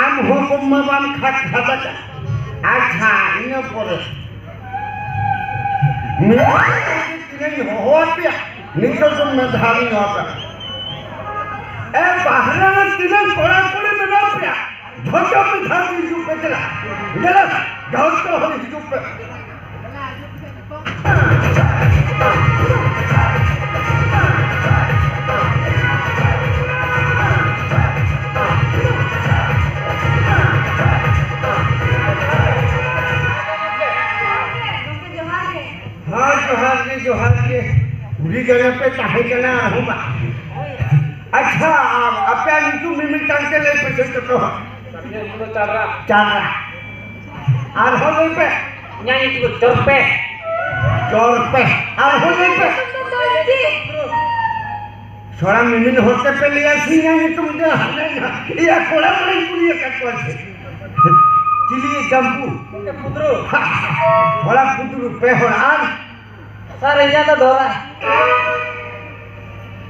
ᱟᱢ ᱦᱚᱸ ᱠᱚᱢ ᱢᱟ ᱵᱟᱢ ᱠᱷᱟᱴ ᱠᱷᱟᱴᱟ᱾ ᱟᱪᱪᱷᱟ, ᱤᱱᱟᱹ ᱯᱚᱨᱮ ᱢᱤᱫ ᱛᱤᱱᱟᱹᱜ ᱦᱚᱦᱚ ᱟᱯᱮᱭᱟ, ᱱᱤᱛᱚᱜ ᱫᱚ ᱢᱮᱫ ᱫᱷᱟᱣ ᱤᱧ ᱦᱚᱦᱚ ᱟᱯᱮᱭᱟ᱾ ᱮ, ᱵᱟᱦᱨᱮ ᱨᱮ ᱛᱤᱱᱟᱹᱜ ᱠᱚᱲᱟ ᱠᱩᱲᱤ ᱢᱮᱱᱟᱜ ᱯᱮᱭᱟ, ᱡᱷᱚᱛᱚ ᱢᱤᱫ ᱫᱷᱟᱣ ᱦᱤᱡᱩᱜ ᱯᱮ, ᱫᱮᱞᱟ, ᱫᱮᱞᱟ, ᱡᱷᱚᱛᱚ ᱦᱚᱲ ᱦᱤᱡᱩᱜ ᱯᱮ᱾ ᱦᱮᱸ, ᱡᱚᱦᱟᱨ ᱜᱮ, ᱡᱚᱦᱟᱨ ᱜᱮ᱾ ᱠᱩᱲᱤ ᱜᱟᱱ ᱯᱮ ᱛᱟᱦᱮᱸ ᱠᱟᱱᱟ, ᱟᱨᱦᱚᱸ ᱵᱟᱝ᱾ ᱟᱪᱪᱷᱟ, ᱟᱯᱮᱭᱟᱜ ᱧᱩᱛᱩᱢ ᱢᱤᱢᱤᱫᱴᱟᱝ ᱛᱮ ᱞᱟᱹᱭ ᱯᱮᱥᱮ ᱡᱚᱛᱚ ᱦᱚᱲ᱾ ᱤᱧᱟᱹᱜ ᱧᱩᱛᱩᱢ ᱫᱚ ᱪᱟᱨᱟ᱾ ᱪᱟᱨᱟ᱾ ᱟᱨᱦᱚᱸ ᱞᱟᱹᱭ ᱯᱮ᱾ ᱤᱧᱟᱹᱜ ᱧᱩᱛᱩᱢ ᱫᱚ ᱪᱚᱨᱯᱮ᱾ ᱪᱚᱨᱯᱮ᱾ ᱟᱨᱦᱚᱸ ᱞᱟᱹᱭ ᱯᱮ᱾ ᱛᱷᱚᱲᱟ ᱢᱤᱢᱤᱫ ᱦᱚᱲ ᱛᱮᱯᱮ ᱞᱟᱹᱭᱟ ᱥᱮ ᱤᱧᱟᱹᱜ ᱧᱩᱛᱩᱢ ᱫᱚ ᱦᱟᱱᱮ ᱤᱭᱟᱹ ᱠᱚᱲᱟ ᱠᱚᱲᱟᱧ ᱠᱩᱞᱤ ᱟᱠᱟᱫ ᱠᱚᱣᱟ ᱥᱮ᱾ ᱪᱤᱞᱤ ᱡᱟᱢᱯᱩ? ᱯᱩᱛᱨᱩ᱾ ᱛᱷᱚᱲᱟ ᱯᱩᱛᱨᱩ ᱯᱮ ᱦᱚᱲ ᱟᱨ ᱥᱟᱨ, ᱤᱧᱟᱹᱜ ᱫᱚ ᱰᱚᱨᱟ᱾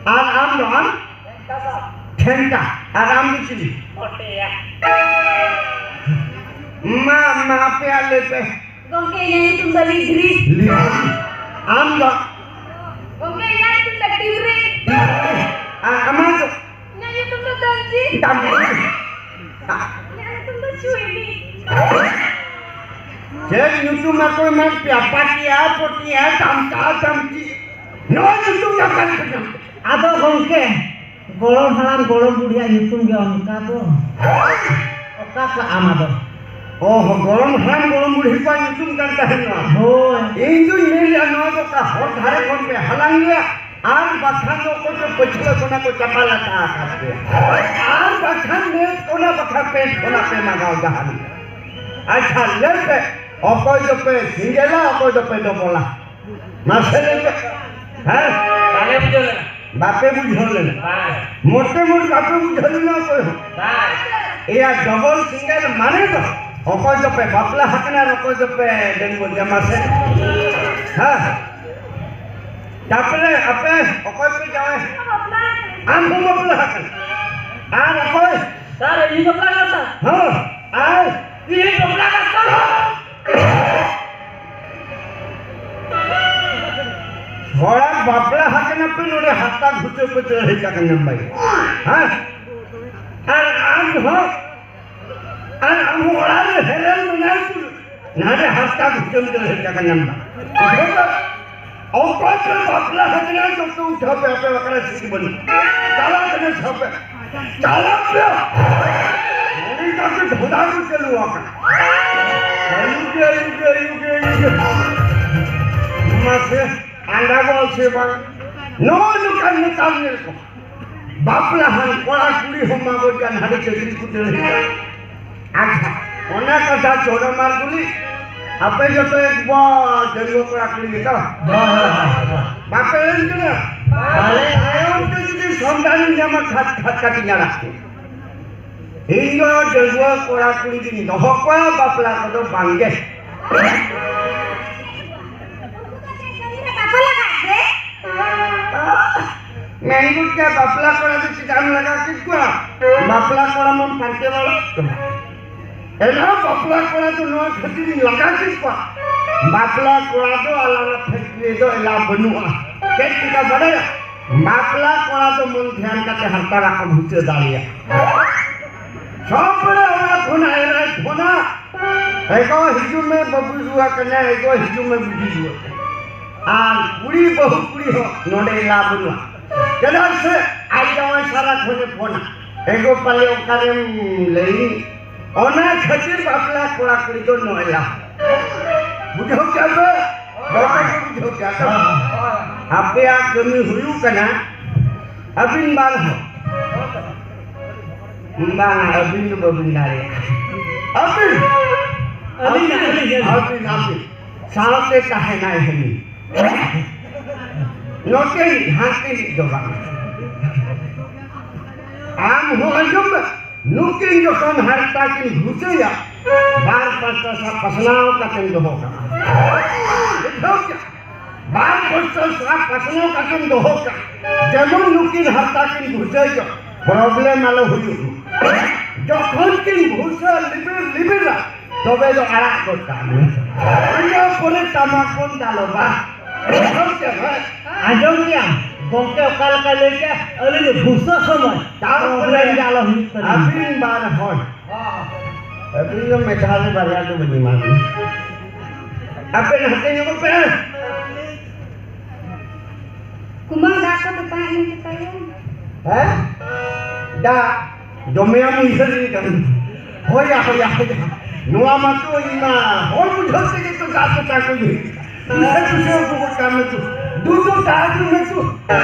ᱟᱨ ᱟᱢ ᱫᱚ ᱟᱢ? ᱴᱷᱮᱱᱴᱟ᱾ ᱟᱨ ᱟᱢ ᱫᱚ ᱪᱤᱞᱤ? ᱯᱚᱴᱮᱭᱟ᱾ ᱢᱟ, ᱢᱟ, ᱟᱯᱮᱭᱟᱜ ᱞᱟᱹᱭ ᱯᱮ᱾ ᱜᱚᱢᱠᱮ, ᱤᱧᱟᱹᱜ ᱧᱩᱛᱩᱢ ᱫᱚ ᱞᱤᱫᱷᱨᱤ᱾ ᱞᱤᱫᱷᱨᱤ᱾ ᱟᱢ ᱫᱚ? ᱜᱚᱢᱠᱮ, ᱤᱧᱟᱹᱜ ᱧᱩᱛᱩᱢ ᱫᱚ ᱴᱤᱵᱨᱤ᱾ ᱟᱨ ᱟᱢᱟᱜ ᱫᱚ? ᱤᱧᱟᱹᱜ ᱧᱩᱛᱩᱢ ᱫᱚ ᱫᱟᱢᱡᱤ᱾ ᱫᱟᱢᱡᱤ᱾ ᱤᱧᱟᱹᱜ ᱧᱩᱛᱩᱢ ᱫᱚ ᱪᱩᱭᱞᱤ᱾ ᱪᱮᱫ ᱧᱩᱛᱩᱢ ᱟᱠᱚ ᱮᱢᱟᱫ ᱯᱮᱭᱟ? ᱯᱟᱴᱤᱭᱟ, ᱯᱚᱴᱤᱭᱟ, ᱫᱟᱢᱪᱟ, ᱫᱟᱢᱪᱤ᱾ ᱱᱚᱣᱟ ᱧᱩᱛᱩᱢ ᱫᱚ ᱚᱠᱟ ᱨᱮᱯᱮ ᱧᱟᱢ ᱠᱮᱫᱟ? ᱟᱫᱚ ᱜᱚᱢᱠᱮ, ᱜᱚᱲᱚᱢ ᱦᱟᱲᱟᱢ ᱜᱚᱲᱚᱢ ᱵᱩᱰᱷᱤᱭᱟᱜ ᱧᱩᱛᱩᱢ ᱜᱮ ᱚᱱᱠᱟ ᱫᱚ᱾ ᱚᱠᱟ ᱠᱚ ᱟᱢ ᱟᱫᱚ? ᱚᱦ, ᱜᱚᱲᱚᱢ ᱦᱟᱲᱟᱢ ᱜᱚᱲᱚᱢ ᱵᱩᱰᱷᱤ ᱠᱚᱣᱟᱜ ᱧᱩᱛᱩᱢ ᱠᱟᱱ ᱛᱟᱦᱮᱸ ᱱᱚᱣᱟ᱾ ᱦᱳᱭ᱾ ᱤᱧ ᱫᱩᱧ ᱢᱮᱱ ᱞᱮᱜᱼᱟ, ᱱᱚᱣᱟ ᱫᱚ ᱚᱠᱟ ᱦᱚᱨ ᱫᱷᱟᱨᱮ ᱠᱷᱚᱱ ᱯᱮ ᱦᱟᱞᱟᱝ ᱞᱮᱜᱼᱟ᱾ ᱟᱨ ᱵᱟᱠᱷᱟᱱ ᱫᱚ ᱚᱠᱚᱭ ᱪᱚ ᱯᱟᱹᱪᱷᱞᱟᱹ ᱠᱷᱚᱱᱟᱜ ᱠᱚ ᱪᱟᱯᱟ ᱞᱟᱴᱟ ᱟᱠᱟᱫ ᱯᱮᱭᱟ᱾ ᱟᱨ ᱵᱟᱠᱷᱟᱱ ᱢᱮᱫ ᱚᱱᱟ ᱵᱟᱠᱷᱟᱱ ᱯᱮᱱᱴ ᱠᱷᱚᱱᱟᱜ ᱯᱮ ᱢᱟᱜᱟᱣ ᱡᱟᱦᱟᱱ᱾ ᱟᱪᱪᱷᱟ, ᱞᱟᱹᱭ ᱯᱮ, ᱚᱠᱚᱭ ᱫᱚᱯᱮ ᱥᱤᱸᱜᱮᱞᱟ, ᱚᱠᱚᱭ ᱫᱚᱯᱮ ᱰᱚᱵᱚᱞᱟ? ᱢᱟᱥᱮ ᱞᱟᱹᱭ ᱯᱮ᱾ ᱦᱮᱸ? ᱵᱟᱞᱮ ᱵᱩᱡᱷᱟᱹᱣ ᱞᱮᱱᱟ᱾ ᱵᱟᱯᱮ ᱵᱩᱡᱷᱟᱹᱣ ᱞᱮᱱᱟ? ᱵᱟᱝ᱾ ᱢᱚᱴᱮ ᱢᱚᱴ ᱵᱟᱯᱮ ᱵᱩᱡᱷᱟᱹᱣ ᱞᱮᱱᱟ ᱚᱠᱚᱭ ᱦᱚᱸ? ᱵᱟᱝ᱾ ᱮᱭᱟ, ᱰᱚᱵᱚᱞ ᱥᱤᱸᱜᱮᱞ ᱢᱟᱱᱮ ᱫᱚ ᱚᱠᱚᱭ ᱫᱚᱯᱮ ᱵᱟᱯᱞᱟ ᱟᱠᱟᱱᱟ ᱟᱨ ᱚᱠᱚᱭ ᱫᱚᱯᱮ ᱰᱟᱺᱜᱩᱣᱟᱹ ᱜᱮᱭᱟ, ᱢᱟᱥᱮ? ᱦᱮᱸ? ᱛᱟᱯᱚᱨᱮ ᱟᱯᱮ ᱚᱠᱚᱭ ᱯᱮ ᱡᱟᱶᱟᱭ? ᱟᱢ ᱦᱚᱸ ᱵᱟᱯᱞᱟ ᱟᱠᱟᱱᱟ᱾ ᱟᱨ ᱚᱠᱚᱭ? ᱥᱟᱨ, ᱤᱧ ᱵᱟᱯᱞᱟ ᱠᱟᱱᱟ ᱥᱟᱨ᱾ ᱦᱚᱸ, ᱟᱨ? ᱤᱧ ᱵᱟᱯᱞᱟ ᱠᱟᱱᱟ ᱥᱟᱨ᱾ ᱦᱚᱲᱟᱜ ᱵᱟᱯᱞᱟ ᱟᱠᱟᱱᱟ ᱯᱮ, ᱱᱚᱰᱮ ᱦᱟᱨᱛᱟ ᱜᱷᱩᱴᱟᱹ ᱯᱮ ᱫᱟᱹᱲ ᱦᱮᱡ ᱟᱠᱟᱱᱟ ᱵᱟᱭ? ᱦᱮᱸ? ᱟᱨ ᱟᱢ ᱦᱚᱸ, ᱟᱨ ᱟᱢ ᱦᱚᱸ ᱚᱲᱟᱜ ᱨᱮ ᱦᱮᱨᱮᱞ ᱢᱮᱱᱟᱭ ᱛᱩᱞᱩᱡ ᱱᱟᱰᱮ ᱦᱟᱨᱛᱟ ᱜᱷᱩᱴᱟᱹᱢ ᱫᱟᱹᱲ ᱦᱮᱡ ᱟᱠᱟᱱᱟ ᱵᱟᱭ? ᱚᱠᱚᱭ ᱯᱮ ᱵᱟᱯᱞᱟ ᱟᱠᱟᱱᱟ ᱡᱚᱛᱚ ᱩᱴᱷᱟᱹᱣ ᱯᱮ, ᱟᱯᱮ ᱚᱠᱟᱨᱮ ᱥᱤᱴ ᱵᱟᱹᱱᱩᱜ? ᱪᱟᱞᱟᱜ ᱠᱟᱱᱟ ᱥᱟᱯᱮ᱾ ᱪᱟᱞᱟᱜ ᱯᱮ᱾ ᱱᱚᱰᱮ ᱠᱟᱹᱴᱤᱡ ᱰᱷᱚᱸᱰᱟ ᱠᱚ ᱪᱟᱹᱞᱩ ᱟᱠᱟᱱᱟ᱾ ᱟᱹᱭᱩᱵ ᱜᱮ, ᱟᱹᱭᱩᱵ ᱜᱮ, ᱟᱹᱭᱩᱵ ᱜᱮ, ᱟᱹᱭᱩᱵ ᱜᱮ᱾ ᱢᱟᱥᱮ, ᱟᱸᱰᱟ ᱜᱚᱞ ᱥᱮ ᱵᱟᱝ? ᱱᱚᱜᱼᱚ ᱱᱚᱝᱠᱟᱱ ᱱᱮᱛᱟᱨ ᱧᱮᱞ ᱠᱚ᱾ ᱵᱟᱯᱞᱟ ᱦᱟᱱ ᱠᱚᱲᱟ ᱠᱩᱲᱤ ᱦᱚᱸ ᱢᱟ ᱵᱚᱱ ᱠᱟᱱ ᱦᱟᱸᱰᱮ ᱪᱟᱹᱠᱨᱤ ᱠᱚ ᱫᱟᱹᱲ ᱮᱫᱟ᱾ ᱟᱪᱪᱷᱟ, ᱚᱱᱟ ᱠᱟᱛᱷᱟ ᱪᱚᱲᱟ ᱢᱟᱨ ᱜᱩᱞᱤ, ᱟᱯᱮ ᱡᱚᱛᱚ ᱮᱠᱵᱟᱨ ᱰᱟᱺᱜᱩᱣᱟᱹ ᱠᱚᱲᱟ ᱠᱩᱲᱤ ᱜᱮᱛᱚ? ᱵᱟᱯᱮ ᱮᱢ ᱠᱟᱱᱟ? ᱛᱟᱭᱚᱢ ᱛᱮ ᱡᱩᱫᱤ ᱥᱚᱱᱫᱷᱟᱱᱤᱧ ᱧᱟᱢᱟ, ᱠᱷᱟᱴ ᱠᱷᱟᱴ ᱠᱟᱛᱮᱧ ᱟᱲᱟᱜ ᱠᱚᱣᱟ᱾ ᱤᱧ ᱫᱚ ᱰᱟᱺᱜᱩᱣᱟᱹ ᱠᱚᱲᱟ ᱠᱩᱲᱤ ᱜᱤᱧ ᱫᱚᱦᱚ ᱠᱚᱣᱟ, ᱵᱟᱯᱞᱟ ᱠᱚᱫᱚ ᱵᱟᱝᱜᱮ᱾ ᱵᱟᱯᱞᱟ ᱠᱟᱛᱮ ᱢᱮᱱ ᱜᱚᱫ ᱠᱮᱫ, ᱵᱟᱯᱞᱟ ᱠᱚᱲᱟ ᱫᱚ ᱪᱮᱫᱟᱜ ᱮᱢ ᱞᱟᱜᱟ ᱠᱮᱫ ᱠᱚᱣᱟ? ᱵᱟᱯᱞᱟ ᱠᱚᱲᱟ ᱢᱟᱢ ᱯᱟᱱᱛᱮ ᱵᱟᱲᱟ ᱠᱟᱱᱟ᱾ ᱮᱱᱦᱚᱸ ᱵᱟᱯᱞᱟ ᱠᱚᱲᱟ ᱫᱚ ᱱᱚᱣᱟ ᱠᱷᱟᱹᱛᱤᱨ ᱤᱧ ᱞᱟᱜᱟ ᱠᱮᱫ ᱠᱚᱣᱟ, ᱵᱟᱯᱞᱟ ᱠᱚᱲᱟ ᱫᱚ ᱟᱞᱟᱝᱟᱜ factory ᱨᱮᱫᱚ ᱮᱞᱟᱣ ᱵᱟᱹᱱᱩᱜᱼᱟ᱾ ᱪᱮᱫ ᱪᱤᱠᱟ ᱵᱟᱰᱟᱭᱟ? ᱵᱟᱯᱞᱟ ᱠᱚᱲᱟ ᱫᱚ ᱢᱚᱱ ᱫᱷᱮᱭᱟᱱ ᱠᱟᱛᱮ ᱦᱟᱨᱛᱟ ᱵᱟᱠᱚ ᱵᱷᱩᱥᱟᱹ ᱫᱟᱲᱮᱭᱟᱜᱼᱟ᱾ ᱥᱚᱵ ᱵᱮᱲᱟ ᱚᱲᱟᱜ ᱠᱷᱚᱱᱟᱜ ᱮᱨᱟᱭ ᱯᱷᱳᱱᱟ, "ᱮᱜᱳ ᱦᱤᱡᱩᱜ ᱢᱮ, ᱵᱟᱹᱵᱩᱭ ᱨᱩᱣᱟᱹ ᱠᱟᱱᱟ, ᱮᱜᱳ ᱦᱤᱡᱩᱜ ᱢᱮ, ᱵᱩᱰᱷᱤ ᱨᱩᱣᱟᱹ ᱠᱟᱱᱟ᱾" ᱟᱨ ᱠᱩᱲᱤ ᱵᱟᱹᱦᱩ ᱠᱩᱲᱤ ᱦᱚᱸ ᱱᱚᱰᱮ ᱮᱞᱟᱣ ᱵᱟᱹᱱᱩᱜᱼᱟ᱾ ᱪᱮᱫᱟᱜ ᱥᱮ ᱟᱡ ᱡᱟᱶᱟᱭ ᱥᱟᱨᱟ ᱠᱷᱚᱱᱮ ᱯᱷᱳᱱᱟ, "ᱮᱜᱳ ᱯᱟᱞᱮ ᱚᱠᱟᱨᱮᱢ ᱞᱟᱹᱭᱤᱧ?" ᱚᱱᱟ ᱠᱷᱟᱹᱛᱤᱨ ᱵᱟᱯᱞᱟ ᱠᱚᱲᱟ ᱠᱩᱲᱤ ᱫᱚ ᱱᱚᱭᱞᱟ᱾ ᱵᱩᱡᱷᱟᱹᱣ ᱠᱮᱜᱼᱟ ᱯᱮ? ᱵᱟᱯᱮ ᱵᱩᱡᱷᱟᱹᱣ ᱠᱮᱜᱼᱟ ᱛᱚ? ᱟᱯᱮᱭᱟᱜ ᱠᱟᱹᱢᱤ ᱦᱩᱭᱩᱜ ᱠᱟᱱᱟ, ᱟᱹᱵᱤᱱ ᱵᱟᱨ ᱦᱚᱲ᱾ ᱵᱟᱝ, ᱟᱹᱵᱤᱱ ᱫᱚ ᱵᱟᱹᱵᱤᱱ ᱫᱟᱲᱮᱭᱟᱜᱼᱟ᱾ ᱟᱹᱵᱤᱱ! ᱟᱹᱵᱤᱱ, ᱟᱹᱵᱤᱱ, ᱟᱹᱵᱤᱱ᱾ ᱟᱹᱵᱤᱱ, ᱟᱹᱵᱤᱱ᱾ ᱥᱟᱶᱛᱮ ᱛᱟᱦᱮᱱᱟᱭ ᱦᱟᱹᱱᱤ᱾ ᱱᱚᱛᱮ ᱦᱟᱱᱛᱮ ᱫᱚ ᱵᱟᱝ᱾ ᱟᱢ ᱦᱚᱸ ᱟᱸᱡᱚᱢ ᱢᱮ, ᱱᱩᱠᱤᱱ ᱡᱚᱠᱷᱚᱱ ᱦᱟᱨᱛᱟ ᱠᱤᱱ ᱜᱷᱩᱥᱟᱹᱭᱟ, ᱵᱟᱨ ᱯᱟᱥᱴᱟ ᱥᱟᱶ ᱯᱟᱥᱱᱟᱣ ᱠᱟᱛᱮᱢ ᱫᱚᱦᱚ ᱠᱟᱜᱼᱟ᱾ ᱵᱩᱡᱷᱟᱹᱣ ᱠᱮᱜᱼᱟ? ᱵᱟᱨ ᱵᱚᱪᱷᱚᱨ ᱥᱟᱞ ᱯᱟᱥᱱᱟᱣ ᱠᱟᱛᱮᱢ ᱫᱚᱦᱚ ᱠᱟᱜ, ᱡᱮᱢᱚᱱ ᱱᱩᱠᱤᱱ ᱦᱟᱨᱛᱟ ᱠᱤᱱ ᱵᱷᱩᱥᱟᱹᱭ ᱡᱚ, problem ᱟᱞᱚ ᱦᱩᱭᱩᱜ᱾ ᱡᱚᱠᱷᱚᱱ ᱠᱤᱱ ᱵᱷᱩᱥᱟᱹ ᱞᱤᱵᱤᱨ ᱞᱤᱵᱤᱨᱟ, ᱛᱚᱵᱮ ᱫᱚ ᱟᱲᱟᱜ ᱜᱚᱫ ᱠᱟᱜ ᱢᱮ᱾ ᱤᱱᱟᱹ ᱯᱚᱨᱮ ᱴᱟᱢᱟᱠ ᱵᱚᱱ ᱫᱟᱞᱚᱵᱟ᱾ ᱵᱩᱡᱷᱟᱹᱣ ᱠᱮᱫ ᱵᱮᱱ? ᱟᱸᱡᱚᱢ ᱠᱮᱜᱼᱟᱢ? ᱜᱚᱢᱠᱮ ᱚᱠᱟ ᱞᱮᱠᱟᱭ ᱞᱟᱹᱭ ᱠᱮᱜᱼᱟ? ᱟᱹᱞᱤᱧ ᱫᱚ ᱵᱷᱩᱥᱟᱹ ᱥᱚᱢᱚᱭ ᱛᱟᱨᱯᱚᱨᱮ problem ᱜᱮ ᱟᱞᱚ ᱦᱩᱭᱩᱜ ᱛᱟᱹᱞᱤᱧ᱾ ᱟᱹᱵᱤᱱ ᱵᱟᱨ ᱦᱚᱲ᱾ ᱟᱹᱵᱤᱱ ᱫᱚ ᱢᱤᱫ ᱫᱷᱟᱣ ᱨᱮ ᱵᱟᱨᱭᱟ ᱫᱚ ᱵᱟᱹᱧ ᱮᱢᱟ ᱵᱤᱱᱟ᱾ ᱟᱯᱮ ᱱᱟᱛᱮ ᱧᱚᱜᱚᱜ ᱯᱮ᱾ ᱠᱩᱢᱟᱹᱝ, ᱫᱟᱜ ᱠᱚ ᱛᱮᱛᱟᱝ ᱮᱱ ᱜᱮᱛᱟᱭᱟ᱾ ᱦᱮᱸ? ᱫᱟᱜ ᱡᱚᱢᱮᱭᱟᱢ ᱩᱭᱦᱟᱹᱨ ᱤᱧ ᱠᱟᱱ᱾ ᱦᱳᱭᱟ, ᱦᱳᱭᱟ, ᱦᱳᱭᱟ᱾ ᱱᱚᱣᱟ ᱢᱟᱛᱚ ᱤᱧ ᱢᱟ ᱦᱚᱲ ᱵᱩᱡᱷᱟᱹᱣ ᱛᱮᱜᱮ ᱛᱚ ᱫᱟᱜ ᱛᱮᱛᱟᱝ ᱠᱚ ᱧᱩᱭ᱾ ᱫᱩᱥᱮ ᱫᱩᱥᱮ ᱩᱰᱩᱠᱚᱜ ᱠᱟᱱ ᱢᱮ ᱛᱚ᱾ ᱫᱩ ᱫᱚ ᱫᱟᱜ ᱫᱩ ᱢᱮ ᱛᱚ᱾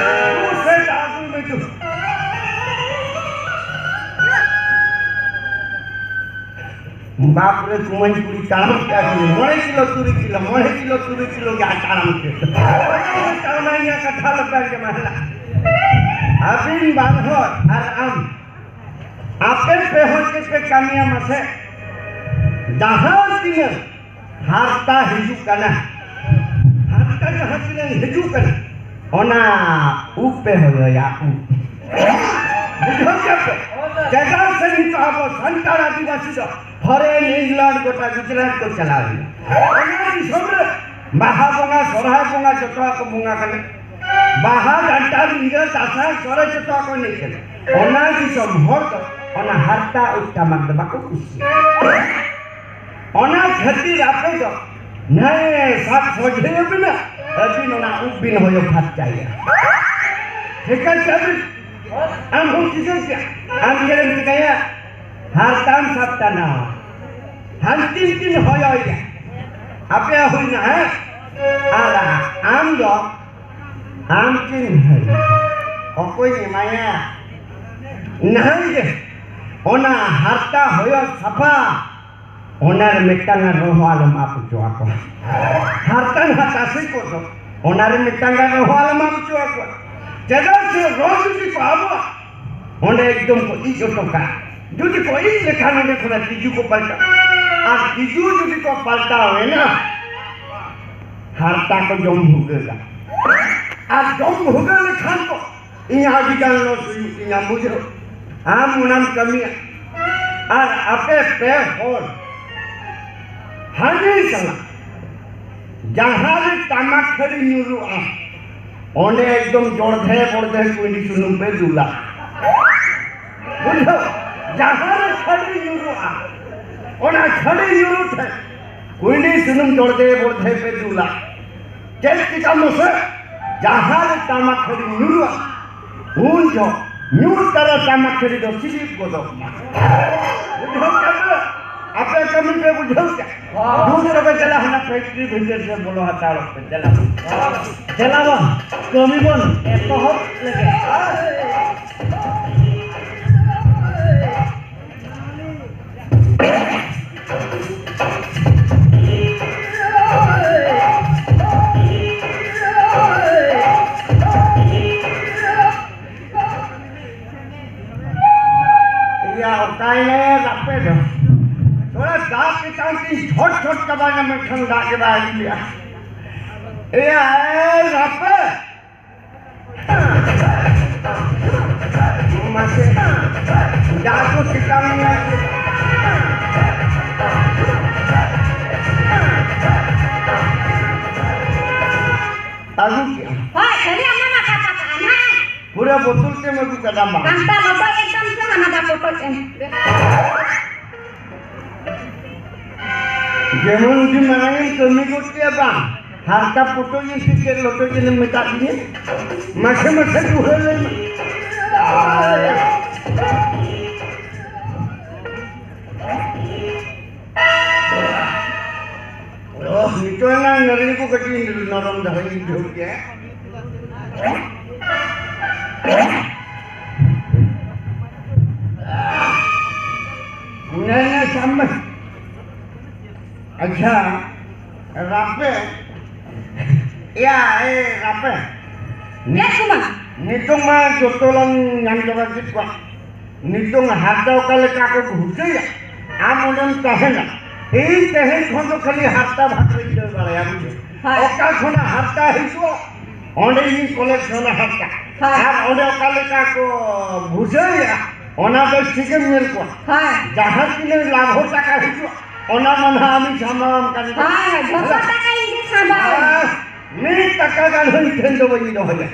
ᱫᱩᱥᱮ ᱫᱟᱜ ᱫᱩ ᱢᱮ ᱛᱚ᱾ ᱵᱟᱯ ᱨᱮ, ᱠᱩᱢᱟᱹᱝ ᱠᱩᱲᱤ ᱛᱟᱲᱟᱢ ᱠᱮᱜᱼᱟ ᱠᱤᱱ, ᱢᱚᱬᱮ ᱠᱤᱞᱳ, ᱛᱩᱨᱩᱭ ᱠᱤᱞᱳ, ᱢᱚᱬᱮ ᱠᱤᱞᱳ, ᱛᱩᱨᱩᱭ ᱠᱤᱞᱳ ᱜᱮ ᱛᱟᱲᱟᱢ ᱠᱮᱫ᱾ ᱚᱱᱟ ᱤᱧᱟᱹᱜ ᱠᱟᱛᱷᱟ ᱞᱮᱠᱟ ᱜᱮ ᱢᱟ᱾ ᱟᱹᱵᱤᱱ ᱵᱟᱨ ᱦᱚᱲ ᱟᱨ ᱟᱢ, ᱟᱯᱮ ᱯᱮ ᱦᱚᱲ ᱪᱮᱫ ᱯᱮ ᱠᱟᱹᱢᱤᱭᱟ ᱢᱟᱥᱮ? ᱡᱟᱦᱟᱸ ᱛᱤᱱᱟᱹᱜ ᱦᱟᱨᱛᱟ ᱦᱤᱡᱩᱜ ᱠᱟᱱᱟ, ᱦᱟᱨᱛᱟ ᱡᱟᱦᱟᱸ ᱛᱤᱱᱟᱹᱜ ᱦᱤᱡᱩᱜ ᱠᱟᱱᱟ, ᱚᱱᱟ ᱩᱵ ᱯᱮ ᱦᱚᱭᱚᱭᱟ, ᱩᱵ᱾ ᱵᱩᱡᱷᱟᱹᱣ ᱠᱮᱫ ᱯᱮ? ᱪᱮᱫᱟᱜ ᱥᱮ ᱱᱤᱛᱚᱜ ᱟᱵᱚ ᱥᱟᱱᱛᱟᱲ ᱟᱹᱫᱤᱵᱟᱹᱥᱤ ᱫᱚ foreign, England, ᱜᱚᱴᱟ ᱜᱩᱡᱽᱨᱟᱴ ᱠᱚ ᱪᱟᱞᱟᱣ ᱮᱱᱟ᱾ ᱚᱱᱟ ᱫᱤᱥᱚᱢ ᱨᱮ ᱵᱟᱦᱟ ᱵᱚᱸᱜᱟ, ᱥᱚᱨᱦᱟᱭ ᱵᱚᱸᱜᱟ ᱡᱚᱛᱚᱣᱟᱜ ᱠᱚ ᱵᱚᱸᱜᱟ ᱠᱟᱱᱟ᱾ ᱵᱟᱦᱟ, ᱰᱟᱱᱴᱟ, ᱨᱤᱸᱡᱟᱹ, ᱫᱟᱸᱥᱟᱭ, ᱥᱚᱨᱦᱟᱭ ᱡᱚᱛᱚᱣᱟᱜ ᱠᱚ ᱮᱱᱮᱡ ᱠᱟᱱᱟ᱾ ᱚᱱᱟ ᱫᱤᱥᱚᱢ ᱦᱚᱲ ᱫᱚ ᱚᱱᱟ ᱦᱟᱨᱛᱟ ᱩᱵ ᱴᱟᱢᱟᱠ ᱫᱚ ᱵᱟᱠᱚ ᱠᱩᱥᱤᱭᱟᱜᱼᱟ᱾ ᱚᱱᱟ ᱠᱷᱟᱹᱛᱤᱨ ᱟᱯᱮ ᱫᱚ ᱱᱟᱭ ᱥᱟᱵ ᱥᱚᱡᱷᱮ ᱵᱤᱱᱟ, ᱟᱹᱵᱤᱱ ᱚᱱᱟ ᱩᱵ ᱵᱤᱱ ᱦᱚᱭᱚ ᱯᱷᱟᱨᱪᱟᱭᱟ᱾ ᱴᱷᱤᱠ ᱟᱪᱷᱮ, ᱟᱹᱵᱤᱱ, ᱟᱢ ᱦᱚᱸ ᱪᱤᱠᱟᱹ ᱠᱮᱭᱟ? ᱟᱢ ᱪᱮᱫ ᱮᱢ ᱪᱤᱠᱟᱹᱭᱟ? ᱦᱟᱨᱛᱟᱢ ᱥᱟᱵ ᱴᱟᱱᱟᱣᱟ, ᱦᱟᱱᱛᱤᱱ ᱠᱤᱱ ᱦᱚᱭᱚᱭᱟ, ᱟᱯᱮᱭᱟᱜ ᱦᱩᱭᱱᱟ, ᱦᱮᱸ? ᱟᱨ ᱟᱢ ᱫᱚ, ᱟᱢ ᱪᱮᱫ ᱮᱢ ᱦᱚᱭᱚᱭᱟ? ᱚᱠᱚᱭ ᱮᱢᱟᱭᱟ? ᱱᱟᱦᱟᱜ ᱜᱮ ᱚᱱᱟ ᱦᱟᱨᱛᱟ ᱦᱚᱭᱚ ᱥᱟᱯᱷᱟ, ᱚᱱᱟ ᱨᱮ ᱢᱤᱫᱴᱟᱝ ᱜᱟᱱ ᱨᱚ ᱦᱚᱸ ᱟᱞᱚᱢ ᱟᱵ ᱦᱚᱪᱚ ᱟᱠᱚᱣᱟ᱾ ᱦᱟᱨᱛᱟ ᱱᱟᱦᱟᱜ ᱛᱟᱥᱮ ᱠᱚ ᱫᱚ, ᱚᱱᱟ ᱨᱮ ᱢᱤᱫᱴᱟᱝ ᱜᱟᱱ ᱨᱚ ᱦᱚᱸ ᱟᱞᱚᱢ ᱟᱵ ᱦᱚᱪᱚ ᱟᱠᱚᱣᱟ᱾ ᱪᱮᱫᱟᱜ ᱥᱮ ᱨᱚ ᱡᱩᱫᱤ ᱠᱚ ᱟᱵᱚᱜᱼᱟ, ᱚᱸᱰᱮ ᱮᱠᱫᱚᱢ ᱠᱚ ᱤᱡ ᱦᱚᱴᱚ ᱠᱟᱜᱼᱟ᱾ ᱡᱩᱫᱤ ᱠᱚ ᱤᱡ ᱞᱮᱠᱷᱟᱱ ᱚᱸᱰᱮ ᱠᱷᱚᱱᱟᱜ ᱛᱤᱡᱩ ᱠᱚ ᱯᱟᱞᱴᱟᱜᱼᱟ᱾ ᱟᱨ ᱛᱤᱡᱩ ᱡᱩᱫᱤ ᱠᱚ ᱯᱟᱞᱴᱟᱣ ᱮᱱᱟ, ᱦᱟᱨᱛᱟ ᱠᱚ ᱡᱚᱢ ᱵᱷᱩᱜᱟᱹᱜᱟ᱾ ᱟᱨ ᱡᱚᱢ ᱵᱷᱩᱜᱟᱹᱜ ᱞᱮᱠᱷᱟᱱ ᱠᱚ, ᱤᱧᱟᱹᱜ ᱟᱹᱰᱤ ᱜᱟᱱ ᱞᱚᱥ ᱦᱩᱭᱩᱜ ᱛᱤᱧᱟ, ᱵᱩᱡᱷᱟᱹᱣ? ᱟᱢ ᱚᱱᱟᱢ ᱠᱟᱹᱢᱤᱭᱟ᱾ ᱟᱨ ᱟᱯᱮ ᱯᱮ ᱦᱚᱲ ᱦᱟᱺᱰᱤ ᱥᱟᱞᱟᱜ ᱡᱟᱦᱟᱸ ᱨᱮ ᱛᱟᱢᱟᱠ ᱠᱷᱟᱹᱲᱤ ᱧᱩᱨᱩᱜᱼᱟ, ᱚᱸᱰᱮ ᱮᱠᱫᱚᱢ ᱡᱚᱲᱫᱷᱮ ᱵᱚᱲᱫᱷᱮ ᱠᱩᱸᱭᱰᱤ ᱥᱩᱱᱩᱢ ᱯᱮ ᱫᱩᱞᱟ᱾ ᱵᱩᱡᱷᱟᱹᱣ? ᱡᱟᱦᱟᱸ ᱨᱮ ᱠᱷᱟᱹᱲᱤ ᱧᱩᱨᱩᱜᱼᱟ, ᱚᱱᱟ ᱠᱷᱟᱹᱲᱤ ᱧᱩᱨᱩ ᱴᱷᱮᱱ ᱠᱩᱸᱭᱰᱤ ᱥᱩᱱᱩᱢ ᱡᱚᱲᱫᱷᱮ ᱵᱚᱲᱫᱷᱮ ᱯᱮ ᱫᱩᱞᱟ᱾ ᱪᱮᱫ ᱪᱤᱠᱟ ᱢᱟᱥᱮ? ᱡᱟᱦᱟᱸ ᱨᱮ ᱛᱟᱢᱟᱠ ᱠᱷᱟᱹᱲᱤ ᱧᱩᱨᱩᱜᱼᱟ, ᱩᱱ ᱡᱚᱦᱚᱜ ᱧᱩᱨ ᱛᱟᱨᱟ ᱛᱟᱢᱟᱠ ᱠᱷᱟᱹᱲᱤ ᱫᱚ ᱥᱤᱞᱤᱯ ᱜᱚᱫᱚᱜ ᱢᱟ᱾ ᱵᱩᱡᱷᱟᱹᱣ ᱠᱮᱫᱟ ᱯᱮ? ᱟᱯᱮ ᱠᱟᱹᱢᱤ ᱯᱮ ᱵᱩᱡᱷᱟᱹᱣ ᱠᱮᱫᱟ? ᱫᱩ ᱛᱚᱵᱮ ᱫᱮᱞᱟ ᱦᱟᱱᱟ factory ᱵᱷᱤᱛᱤᱨ ᱥᱮᱫ ᱵᱚᱞᱚ ᱦᱟᱛᱟᱲᱚᱜ ᱯᱮ, ᱫᱮᱞᱟ᱾ ᱫᱮᱞᱟ ᱵᱚᱱ, ᱠᱟᱹᱢᱤ ᱵᱚᱱ ᱮᱛᱚᱦᱚᱵ ᱞᱮᱜᱮ᱾ ᱮᱭᱟ, ᱚᱠᱟᱭᱮᱱᱟᱭᱟ ᱟᱯᱮ ᱫᱚ? ᱛᱷᱚᱲᱟ ᱫᱟᱜ ᱛᱮᱛᱟᱝ ᱛᱤᱧ ᱪᱷᱚᱴ ᱪᱷᱚᱴ ᱪᱟᱵᱟᱭᱮᱱᱟ, ᱢᱤᱫᱴᱟᱝ ᱫᱟᱜ ᱜᱮ ᱵᱟᱭ ᱟᱹᱜᱩ ᱞᱮᱜᱼᱟ᱾ ᱮᱭᱟ, ᱮ ᱟᱯᱮ! ᱢᱟᱥᱮ, ᱡᱟ ᱠᱚ ᱪᱤᱠᱟᱹ ᱢᱮᱭᱟ᱾ ᱟᱹᱜᱩ ᱠᱮᱜᱼᱟ᱾ ᱦᱳᱭ, ᱠᱷᱟᱹᱞᱤ ᱚᱱᱟ ᱢᱟ ᱠᱟᱛᱷᱟ ᱠᱟᱱᱟ᱾ ᱯᱩᱨᱟᱹ ᱵᱳᱛᱚᱞ ᱛᱮᱢ ᱟᱹᱜᱩ ᱠᱟᱫᱟ ᱢᱟ᱾ ᱠᱟᱱᱛᱟ ᱞᱚᱵᱚᱭ ᱮᱠᱫᱚᱢ ᱥᱮ ᱦᱟᱱᱟ ᱫᱟ ᱯᱚᱴᱚᱡ ᱮᱢ᱾ ᱡᱮᱢᱚᱱ ᱜᱮ ᱢᱟᱨᱟᱝ ᱮᱢ ᱠᱟᱹᱢᱤ ᱜᱚᱫ ᱠᱮᱫ ᱵᱟᱝ, ᱦᱟᱨᱛᱟ ᱯᱚᱴᱚᱡ ᱮᱱ ᱥᱮ ᱪᱮᱫ ᱞᱚᱴᱚᱡ ᱮᱱ ᱮᱢ ᱢᱮᱛᱟᱫ ᱫᱤᱧᱟ? ᱢᱟᱥᱮ ᱢᱟᱥᱮ ᱫᱩᱦᱟᱹ ᱞᱟᱹᱭ ᱢᱮ᱾ ᱚᱦ, ᱱᱤᱛᱚᱜ ᱮᱱᱟᱝ ᱱᱟᱹᱨᱤ ᱠᱚ ᱠᱟᱹᱴᱤᱡ ᱱᱚᱨᱚᱢ ᱫᱷᱟᱨᱟᱧ ᱵᱩᱡᱷᱟᱹᱣ ᱠᱮᱜᱼᱟ᱾ ᱱᱮ, ᱱᱮ, ᱥᱟᱢᱱᱮ᱾ ᱟᱪᱪᱷᱟ, ᱨᱟᱯᱮ᱾ ᱮᱭᱟ, ᱮ, ᱨᱟᱯᱮ᱾ ᱪᱮᱫ ᱠᱚ ᱵᱟᱝ? ᱱᱤᱛᱚᱝ ᱢᱟ ᱡᱚᱛᱚ ᱞᱟᱝ ᱧᱟᱢ ᱪᱟᱵᱟ ᱠᱮᱫ ᱠᱚᱣᱟ᱾ ᱱᱤᱛᱚᱝ ᱦᱟᱨᱛᱟ ᱚᱠᱟ ᱞᱮᱠᱟ ᱠᱚ ᱜᱷᱩᱴᱟᱹᱭᱟ, ᱟᱢ ᱚᱸᱰᱮᱢ ᱛᱟᱦᱮᱱᱟ᱾ ᱤᱧ ᱛᱮᱦᱮᱧ ᱠᱷᱚᱱ ᱫᱚ ᱠᱷᱟᱹᱞᱤ ᱦᱟᱨᱛᱟ ᱵᱷᱟᱛᱨᱟᱧ ᱫᱟᱹᱲ ᱵᱟᱲᱟᱭᱟ, ᱵᱩᱡᱷᱟᱹᱣ᱾ ᱦᱮᱸ᱾ ᱚᱠᱟ ᱠᱷᱚᱱᱟᱜ ᱦᱟᱨᱛᱟ ᱦᱤᱡᱩᱜᱼᱟ, ᱚᱸᱰᱮ ᱤᱧ ᱠᱚᱞᱮᱠᱥᱚᱱᱟ ᱦᱟᱨᱛᱟ᱾ ᱦᱮᱸ᱾ ᱟᱨ ᱚᱸᱰᱮ ᱚᱠᱟ ᱞᱮᱠᱟ ᱠᱚ ᱵᱩᱡᱷᱟᱹᱣᱮᱫᱼᱟ, ᱚᱱᱟ ᱫᱚ ᱴᱷᱤᱠᱮᱢ ᱧᱮᱞ ᱠᱚᱣᱟ᱾ ᱦᱮᱸ᱾ ᱡᱟᱦᱟᱸ ᱛᱤᱱᱟᱹᱜ ᱞᱟᱵᱷᱚ ᱴᱟᱠᱟ ᱦᱤᱡᱩᱜᱼᱟ, ᱚᱱᱟ ᱢᱟ ᱱᱟᱦᱟᱜ ᱟᱢᱤᱧ ᱥᱟᱢᱵᱟᱣᱟᱢ ᱠᱟᱱ ᱜᱮ᱾ ᱦᱮᱸ, ᱡᱷᱚᱛᱚ ᱴᱟᱠᱟ ᱤᱧ ᱜᱮ ᱥᱟᱢᱵᱟᱣᱟᱹᱧ᱾ ᱟᱨ ᱢᱤᱫ ᱴᱟᱠᱟ ᱜᱟᱱ ᱦᱚᱸ ᱤᱧ ᱴᱷᱮᱱ ᱫᱚ ᱵᱟᱹᱧ ᱫᱚᱦᱚᱭᱟ᱾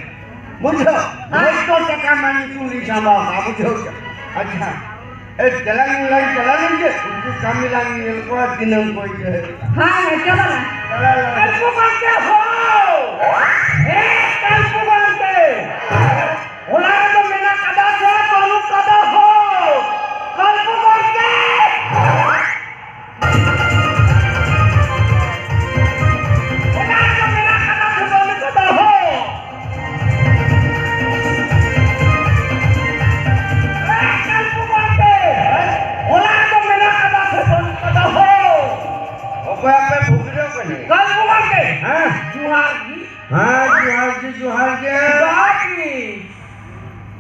ᱵᱩᱡᱷᱟᱹᱣ? ᱦᱮᱸ᱾ ᱡᱷᱚᱛᱚ ᱴᱟᱠᱟ ᱢᱟ ᱤᱧ ᱛᱩᱞᱤᱧ ᱥᱟᱢᱵᱟᱣ ᱠᱟᱜᱼᱟ, ᱵᱩᱡᱷᱟᱹᱣ ᱠᱮᱫᱟ? ᱟᱪᱪᱷᱟ᱾ ᱮ, ᱪᱟᱞᱟᱜ ᱤᱧ ᱞᱟᱝ ᱪᱟᱞᱟᱣ ᱞᱮᱱ ᱜᱮ, ᱩᱱᱠᱩ ᱠᱟᱹᱢᱤ ᱞᱟᱝ ᱧᱮᱞ ᱠᱚᱣᱟ, ᱛᱤᱱᱟᱹᱝ ᱠᱚ ᱤᱭᱟᱹ᱾ ᱦᱮᱸ, ᱦᱮᱸ, ᱪᱟᱞᱟᱜ ᱞᱟᱝ᱾ ᱪᱟᱞᱟᱜ ᱞᱟᱝ᱾ ᱠᱟᱞᱯᱚ ᱜᱚᱢᱠᱮ ᱦᱳ! ᱦᱮᱸ, ᱠᱟᱞᱯᱚ ᱜᱚᱢᱠᱮ! ᱚᱲᱟᱜ ᱨᱮᱫᱚ ᱢᱮᱱᱟᱜ ᱠᱟᱫᱟ ᱥᱮ ᱵᱟᱹᱱᱩᱜ ᱠᱟᱫᱟ ᱦᱳ? ᱠᱟᱞᱯᱚ ᱜᱚᱢᱠᱮ! ᱚᱲᱟᱜ ᱨᱮᱫᱚ ᱢᱮᱱᱟᱜ ᱠᱟᱫᱟ ᱥᱮ ᱵᱟᱹᱱᱩᱜ ᱠᱟᱫᱟ ᱦᱳ? ᱮ, ᱠᱟᱞᱯᱚ ᱜᱚᱢᱠᱮ! ᱚᱲᱟᱜ ᱨᱮᱫᱚ ᱢᱮᱱᱟᱜ ᱠᱟᱫᱟ ᱥᱮ ᱵᱟᱹᱱᱩᱜ ᱠᱟᱫᱟ ᱦᱳ? ᱚᱠᱚᱭ ᱟᱯᱮ ᱵᱷᱩᱜᱤ ᱫᱚ ᱠᱟᱱᱟ? ᱠᱟᱞᱯᱚ ᱜᱚᱢᱠᱮ! ᱦᱮᱸ? ᱡᱚᱦᱟᱨ ᱜᱮ᱾ ᱦᱮᱸ, ᱡᱚᱦᱟᱨ ᱜᱮ, ᱡᱚᱦᱟᱨ ᱜᱮ᱾ ᱡᱚᱦᱟᱨ ᱜᱮ᱾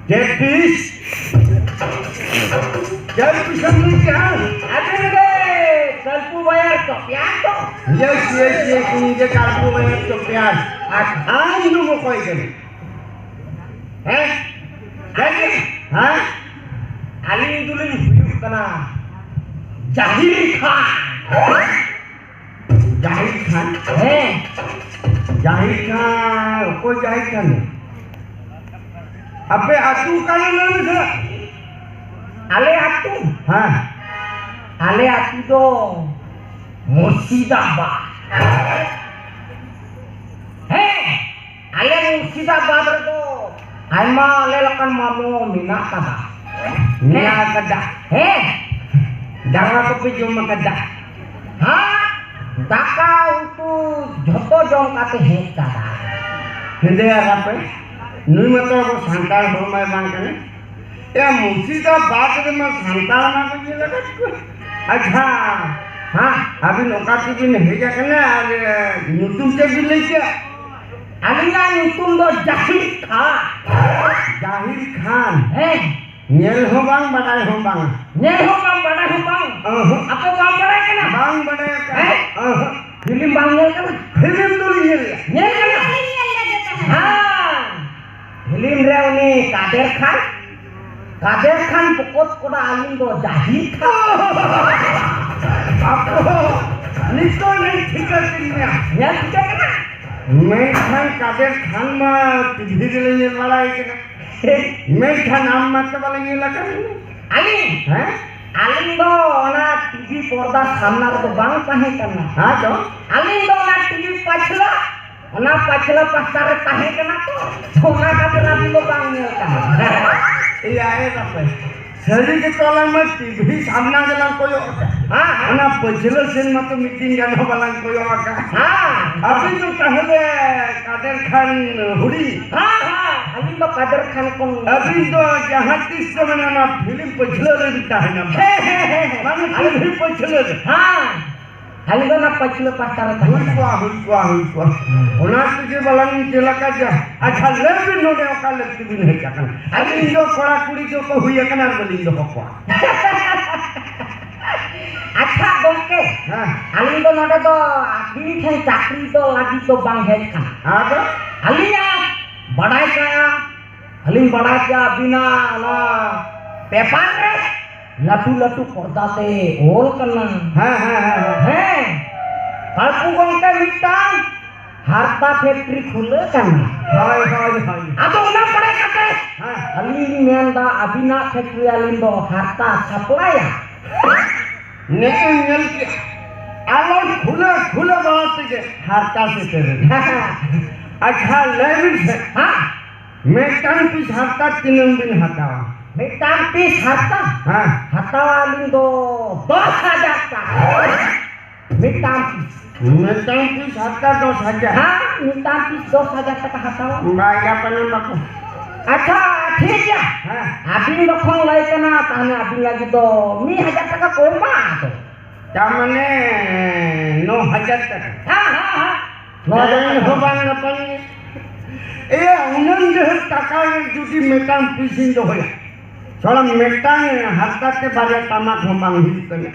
ᱪᱮᱫ ᱯᱤᱥ? ᱪᱮᱫ ᱯᱤᱥ ᱮᱢ ᱞᱟᱹᱭ ᱠᱮᱜᱼᱟ? ᱟᱵᱮᱱ ᱜᱮ ᱠᱟᱞᱯᱩ ᱵᱟᱭᱟᱨ ᱪᱚᱯᱮᱭᱟᱨ ᱛᱚ? Yes, yes, yes, ᱤᱧ ᱜᱮ ᱠᱟᱞᱯᱩ ᱵᱟᱭᱟᱨ ᱪᱚᱯᱮᱭᱟᱨ᱾ ᱟᱨ ᱟᱢ ᱫᱚᱢ ᱚᱠᱚᱭ ᱠᱟᱱᱟ? ᱦᱮᱸ? ᱟᱹᱞᱤᱧ? ᱦᱮᱸ? ᱟᱹᱞᱤᱧ ᱫᱚᱞᱤᱧ ᱦᱩᱭᱩᱜ ᱠᱟᱱᱟ ᱡᱟᱦᱤᱨ ᱠᱷᱟᱱ᱾ ᱡᱟᱦᱤᱨ ᱠᱷᱟᱱ? ᱦᱮᱸ᱾ ᱡᱟᱦᱤᱨ ᱠᱷᱟᱱ, ᱚᱠᱚᱭ ᱡᱟᱦᱤᱨ ᱠᱷᱟᱱ? ᱟᱯᱮ ᱟᱹᱛᱩ ᱚᱠᱟ ᱨᱮ ᱢᱮᱱᱟᱜ ᱢᱮᱭᱟ? ᱟᱞᱮ ᱟᱹᱛᱩ? ᱦᱮᱸ᱾ ᱟᱞᱮ ᱟᱹᱛᱩ ᱫᱚ ᱢᱩᱨᱥᱤᱫᱟᱵᱟᱫᱽ᱾ ᱦᱮᱸ᱾ ᱟᱞᱮ ᱢᱩᱨᱥᱤᱫᱟᱵᱟᱫᱽ ᱨᱮᱫᱚ ᱟᱭᱢᱟ ᱟᱞᱮ ᱞᱮᱠᱟᱱ ᱢᱟᱢᱚ ᱢᱮᱱᱟᱜ ᱠᱟᱫᱟ᱾ ᱢᱮᱱᱟᱜ ᱠᱟᱫᱟ᱾ ᱦᱮᱸ᱾ ᱫᱟᱠᱟ ᱠᱚᱯᱮ ᱡᱚᱢ ᱠᱟᱫᱟ? ᱦᱮᱸ᱾ ᱫᱟᱠᱟ ᱩᱛᱩ ᱡᱷᱚᱛᱚ ᱡᱚᱢ ᱠᱟᱛᱮ ᱦᱮᱡ ᱠᱟᱫᱟ᱾ ᱦᱮᱸᱫᱮ ᱟᱨ ᱟᱯᱮ? ᱱᱩᱭ ᱢᱟᱛᱚ ᱟᱵᱚ ᱥᱟᱱᱛᱟᱲ ᱦᱚᱲ ᱢᱟᱭ ᱵᱟᱝ ᱠᱟᱱᱟ᱾ ᱮ, ᱢᱩᱨᱥᱤᱫᱟᱵᱟᱫᱽ ᱨᱮᱢᱟ ᱥᱟᱱᱛᱟᱲ ᱢᱟ ᱵᱟᱹᱧ ᱧᱮᱞ ᱟᱠᱟᱫ ᱠᱚᱣᱟ᱾ ᱟᱪᱪᱷᱟ, ᱦᱮᱸ, ᱟᱹᱵᱤᱱ ᱚᱠᱟ ᱛᱮᱵᱤᱱ ᱦᱮᱡ ᱟᱠᱟᱱᱟ ᱟᱨ, ᱮ, ᱧᱩᱛᱩᱢ ᱪᱮᱫ ᱵᱤᱱ ᱞᱟᱹᱭ ᱠᱮᱫᱟ? ᱟᱹᱞᱤᱧᱟᱜ ᱧᱩᱛᱩᱢ ᱫᱚ ᱡᱟᱦᱤᱨ ᱠᱷᱟᱱ᱾ ᱡᱟᱦᱤᱨ ᱠᱷᱟᱱ? ᱦᱮᱸ᱾ ᱧᱮᱞ ᱦᱚᱸ ᱵᱟᱝ, ᱵᱟᱰᱟᱭ ᱦᱚᱸ ᱵᱟᱝ᱾ ᱧᱮᱞ ᱦᱚᱸ ᱵᱟᱝ, ᱵᱟᱰᱟᱭ ᱦᱚᱸ ᱵᱟᱝ᱾ ᱚᱦᱚᱸ᱾ ᱟᱯᱮ ᱵᱟᱝ ᱵᱟᱰᱟᱭ ᱠᱟᱱᱟ? ᱵᱟᱝ ᱵᱟᱰᱟᱭ ᱠᱟᱱᱟ᱾ ᱦᱮᱸ? ᱚᱦᱚᱸ᱾ ᱯᱷᱤᱞᱢ ᱵᱟᱝ ᱧᱮᱞ ᱠᱟᱱᱟ? ᱯᱷᱤᱞᱢ ᱫᱚᱞᱤᱧ ᱧᱮᱞ ᱜᱮᱭᱟ᱾ ᱧᱮᱞ ᱠᱟᱱᱟ? ᱦᱮᱸ᱾ ᱯᱷᱤᱞᱢ ᱨᱮ ᱩᱱᱤ ᱠᱟᱫᱮᱨ ᱠᱷᱟᱱ, ᱠᱟᱫᱮᱨ ᱠᱷᱟᱱ ᱵᱚᱠᱚᱛ ᱠᱚᱲᱟ, ᱟᱹᱞᱤᱧ ᱫᱚ ᱡᱟᱦᱤᱨ ᱠᱷᱟᱱ᱾ ᱵᱟᱯᱩ, ᱱᱤᱛᱚᱜ ᱞᱤᱧ ᱴᱷᱤᱠᱟᱹ ᱠᱮᱫ ᱢᱮᱭᱟ᱾ ᱧᱮᱞ ᱴᱷᱤᱠᱟᱹ ᱠᱟᱱᱟ? ᱢᱮᱱᱠᱷᱟᱱ ᱠᱟᱫᱮᱨ ᱠᱷᱟᱱ ᱢᱟ ᱴᱤᱵᱷᱤ ᱨᱮᱞᱮ ᱧᱮᱞ ᱵᱟᱲᱟᱭ ᱠᱟᱱᱟ᱾ ᱢᱮᱱᱠᱷᱟᱱ ᱟᱢ ᱢᱟᱛᱚ ᱵᱟᱞᱮ ᱧᱮᱞ ᱟᱠᱟᱫ ᱢᱮ᱾ ᱟᱹᱞᱤᱧ? ᱦᱮᱸ? ᱟᱹᱞᱤᱧ ᱫᱚ ᱚᱱᱟ ᱴᱤᱵᱷᱤ ᱯᱚᱨᱫᱟ ᱥᱟᱢᱱᱟ ᱨᱮᱫᱚ ᱵᱟᱝ ᱛᱟᱦᱮᱸ ᱠᱟᱱᱟ᱾ ᱦᱮᱸ ᱛᱚ? ᱟᱹᱞᱤᱧ ᱫᱚ ᱚᱱᱟ ᱴᱤᱵᱷᱤ ᱯᱟᱪᱷᱞᱟ, ᱚᱱᱟ ᱯᱟᱪᱷᱞᱟ ᱯᱟᱦᱴᱟ ᱨᱮ ᱛᱟᱦᱮᱸ ᱠᱟᱱᱟ ᱛᱚ, ᱚᱱᱟ ᱠᱷᱟᱹᱛᱤᱨ ᱟᱹᱞᱤᱧ ᱫᱚ ᱵᱟᱝ ᱧᱮᱞ ᱠᱟᱱᱟ᱾ ᱮᱭᱟ, ᱮ ᱵᱟᱯᱮ, ᱥᱟᱹᱨᱤ ᱜᱮᱛᱚ ᱟᱞᱟᱝ ᱢᱟ ᱴᱤᱵᱷᱤ ᱥᱟᱢᱱᱟ ᱜᱮᱞᱟᱝ ᱠᱚᱭᱚᱜ ᱟᱠᱟᱫ᱾ ᱦᱮᱸ, ᱦᱮᱸ᱾ ᱚᱱᱟ ᱯᱟᱹᱪᱷᱞᱟᱹ ᱥᱮᱱ ᱢᱟᱛᱚ ᱢᱤᱫ ᱫᱤᱱ ᱜᱟᱱ ᱦᱚᱸ ᱵᱟᱞᱟᱝ ᱠᱚᱭᱚᱜ ᱟᱠᱟᱫ᱾ ᱦᱮᱸ᱾ ᱟᱹᱵᱤᱱ ᱫᱚ ᱛᱟᱦᱚᱞᱮ ᱠᱟᱫᱮᱨ ᱠᱷᱟᱱ ᱦᱩᱰᱤᱧ? ᱦᱮᱸ, ᱦᱮᱸ, ᱟᱹᱞᱤᱧ ᱫᱚ ᱠᱟᱫᱮᱨ ᱠᱷᱟᱱ ᱠᱷᱚᱱ᱾ ᱟᱹᱵᱤᱱ ᱫᱚ ᱡᱟᱦᱟᱸ ᱛᱤᱥ ᱫᱚ ᱢᱟᱱᱮ ᱚᱱᱟ ᱯᱷᱤᱞᱢ ᱯᱟᱹᱪᱷᱞᱟᱹ ᱨᱮ ᱵᱤᱱ ᱛᱟᱦᱮᱱᱟ᱾ ᱦᱮᱸ, ᱦᱮᱸ, ᱦᱮᱸ, ᱦᱮᱸ᱾ ᱢᱟᱱᱮ ᱟᱹᱞᱤᱧ ᱴᱤᱵᱷᱤ ᱯᱟᱹᱪᱷᱞᱟᱹ ᱨᱮ᱾ ᱦᱮᱸ, ᱟᱹᱞᱤᱧ ᱫᱚ ᱚᱱᱟ ᱯᱟᱹᱪᱷᱞᱟᱹ ᱯᱟᱦᱴᱟ ᱨᱮ ᱛᱟᱦᱮᱸ ᱦᱩᱭ ᱠᱟᱱᱟ᱾ ᱠᱚᱜᱼᱟ, ᱦᱩᱭ ᱠᱚᱜᱼᱟ, ᱦᱩᱭ ᱠᱚᱜᱼᱟ᱾ ᱦᱮᱸ᱾ ᱚᱱᱟ ᱛᱮᱜᱮ ᱵᱟᱞᱟᱝ ᱧᱮᱞ ᱟᱠᱟᱫ ᱡᱟ᱾ ᱟᱪᱪᱷᱟ, ᱞᱟᱹᱭ ᱵᱤᱱ ᱱᱚᱰᱮ ᱚᱠᱟ ᱞᱟᱹᱠᱛᱤ ᱵᱤᱱ ᱦᱮᱡ ᱟᱠᱟᱱᱟ? ᱟᱹᱞᱤᱧ ᱫᱚ ᱠᱚᱲᱟ ᱠᱩᱲᱤ ᱫᱚᱠᱚ ᱦᱩᱭ ᱟᱠᱟᱱᱟ ᱟᱨ ᱵᱟᱹᱞᱤᱧ ᱫᱚᱦᱚ ᱠᱚᱣᱟ᱾ ᱟᱪᱪᱷᱟ ᱜᱚᱢᱠᱮ, ᱦᱮᱸ᱾ ᱟᱹᱞᱤᱧ ᱫᱚ ᱱᱚᱰᱮ ᱫᱚ ᱟᱹᱵᱤᱱ ᱴᱷᱮᱱ ᱪᱟᱹᱠᱨᱤ ᱫᱚ ᱞᱟᱹᱜᱤᱫ ᱫᱚ ᱵᱟᱝ ᱦᱮᱡ ᱠᱟᱱᱟ᱾ ᱟᱫᱚ? ᱟᱹᱞᱤᱧᱟᱜ ᱵᱟᱰᱟᱭ ᱠᱟᱜᱼᱟ, ᱟᱹᱞᱤᱧ ᱵᱟᱰᱟᱭ ᱠᱮᱜᱼᱟ ᱟᱹᱵᱤᱱᱟᱜ ᱚᱱᱟ ᱯᱮᱯᱟᱨ ᱨᱮ ᱞᱟᱹᱴᱩ ᱞᱟᱹᱴᱩ ᱯᱚᱨᱫᱟ ᱛᱮ ᱚᱞ ᱠᱟᱱᱟ᱾ ᱦᱮᱸ, ᱦᱮᱸ, ᱦᱮᱸ, ᱦᱮᱸ᱾ ᱦᱮᱸ, ᱯᱟᱞᱯᱩ ᱜᱚᱢᱠᱮ ᱢᱤᱫᱴᱟᱝ ᱦᱟᱨᱛᱟ ᱯᱷᱮᱠᱴᱨᱤ ᱠᱷᱩᱞᱟᱹ ᱠᱟᱱᱟ᱾ ᱦᱳᱭ, ᱦᱳᱭ, ᱦᱳᱭ᱾ ᱟᱫᱚ ᱚᱱᱟ ᱵᱟᱲᱟᱭ ᱠᱟᱛᱮ ᱦᱮᱸ᱾ ᱟᱹᱞᱤᱧ ᱞᱤᱧ ᱢᱮᱱᱫᱟ ᱟᱹᱵᱤᱱᱟᱜ ᱯᱷᱮᱠᱴᱨᱤ ᱟᱹᱞᱤᱧ ᱫᱚ ᱦᱟᱨᱛᱟ ᱥᱟᱯᱞᱟᱭᱟ᱾ ᱱᱮᱜᱼᱮᱢ ᱧᱮᱞ ᱠᱮᱜᱼᱟ, ᱟᱞᱚᱢ ᱠᱷᱩᱞᱟᱹ ᱠᱷᱩᱞᱟᱹ ᱵᱟᱲᱟ ᱛᱮᱜᱮ ᱦᱟᱨᱛᱟ ᱥᱮᱴᱮᱨᱮᱱᱟ᱾ ᱟᱪᱪᱷᱟ, ᱞᱟᱹᱭ ᱵᱤᱱ ᱥᱮ, ᱦᱮᱸ᱾ ᱢᱤᱫᱴᱟᱝ ᱯᱤᱥ ᱦᱟᱨᱛᱟ ᱛᱤᱱᱟᱹᱝ ᱵᱤᱱ ᱦᱟᱛᱟᱣᱟ? ᱢᱤᱫᱴᱟᱝ ᱯᱤᱥ ᱦᱟᱨᱛᱟ? ᱦᱮᱸ᱾ ᱦᱟᱛᱟᱣᱟ ᱟᱹᱞᱤᱧ ᱫᱚ ᱫᱚᱥ ᱦᱟᱡᱟᱨ ᱴᱟᱠᱟ᱾ ᱢᱤᱫᱴᱟᱝ ᱯᱤᱥ᱾ ᱢᱤᱫᱴᱟᱝ ᱯᱤᱥ ᱦᱟᱨᱛᱟ ᱫᱚᱥ ᱦᱟᱡᱟᱨ? ᱦᱮᱸ, ᱢᱤᱫᱴᱟᱝ ᱯᱤᱥ ᱫᱚᱥ ᱦᱟᱡᱟᱨ ᱴᱟᱠᱟ ᱦᱟᱛᱟᱣᱟ᱾ ᱵᱟᱭ ᱜᱟᱯᱟᱱ ᱵᱟᱠᱚ᱾ ᱟᱪᱪᱷᱟ, ᱴᱷᱤᱠ ᱜᱮᱭᱟ᱾ ᱦᱮᱸ᱾ ᱟᱹᱵᱤᱱ ᱡᱚᱠᱷᱚᱱ ᱞᱟᱹᱭ ᱠᱟᱱᱟ, ᱛᱟᱦᱞᱮ ᱟᱹᱵᱤᱱ ᱞᱟᱹᱜᱤᱫ ᱫᱚ ᱢᱤᱫ ᱦᱟᱡᱟᱨ ᱴᱟᱠᱟ ᱠᱚᱢ ᱢᱟ ᱟᱫᱚ᱾ ᱛᱟᱨ ᱢᱟᱱᱮ ᱱᱚ ᱦᱟᱡᱟᱨ ᱴᱟᱠᱟ᱾ ᱦᱮᱸ, ᱦᱮᱸ, ᱦᱮᱸ᱾ ᱱᱚ ᱦᱟᱡᱟᱨ ᱮᱱ ᱴᱟᱠᱟ᱾ ᱦᱚᱸ ᱵᱟᱝ ᱜᱟᱯᱟᱱ᱾ ᱮᱭᱟ, ᱩᱱᱟᱹᱝ ᱰᱷᱮᱨ ᱴᱟᱠᱟ ᱡᱩᱫᱤ ᱢᱤᱫᱴᱟᱝ ᱯᱤᱥᱤᱧ ᱫᱚᱦᱚᱭᱟ, ᱛᱷᱚᱲᱟ ᱢᱤᱫᱴᱟᱝ ᱦᱟᱨᱛᱟ ᱛᱮ ᱵᱟᱨᱭᱟ ᱴᱟᱢᱟᱠ ᱦᱚᱸ ᱵᱟᱝ ᱦᱩᱭᱩᱜ ᱠᱟᱱᱟ᱾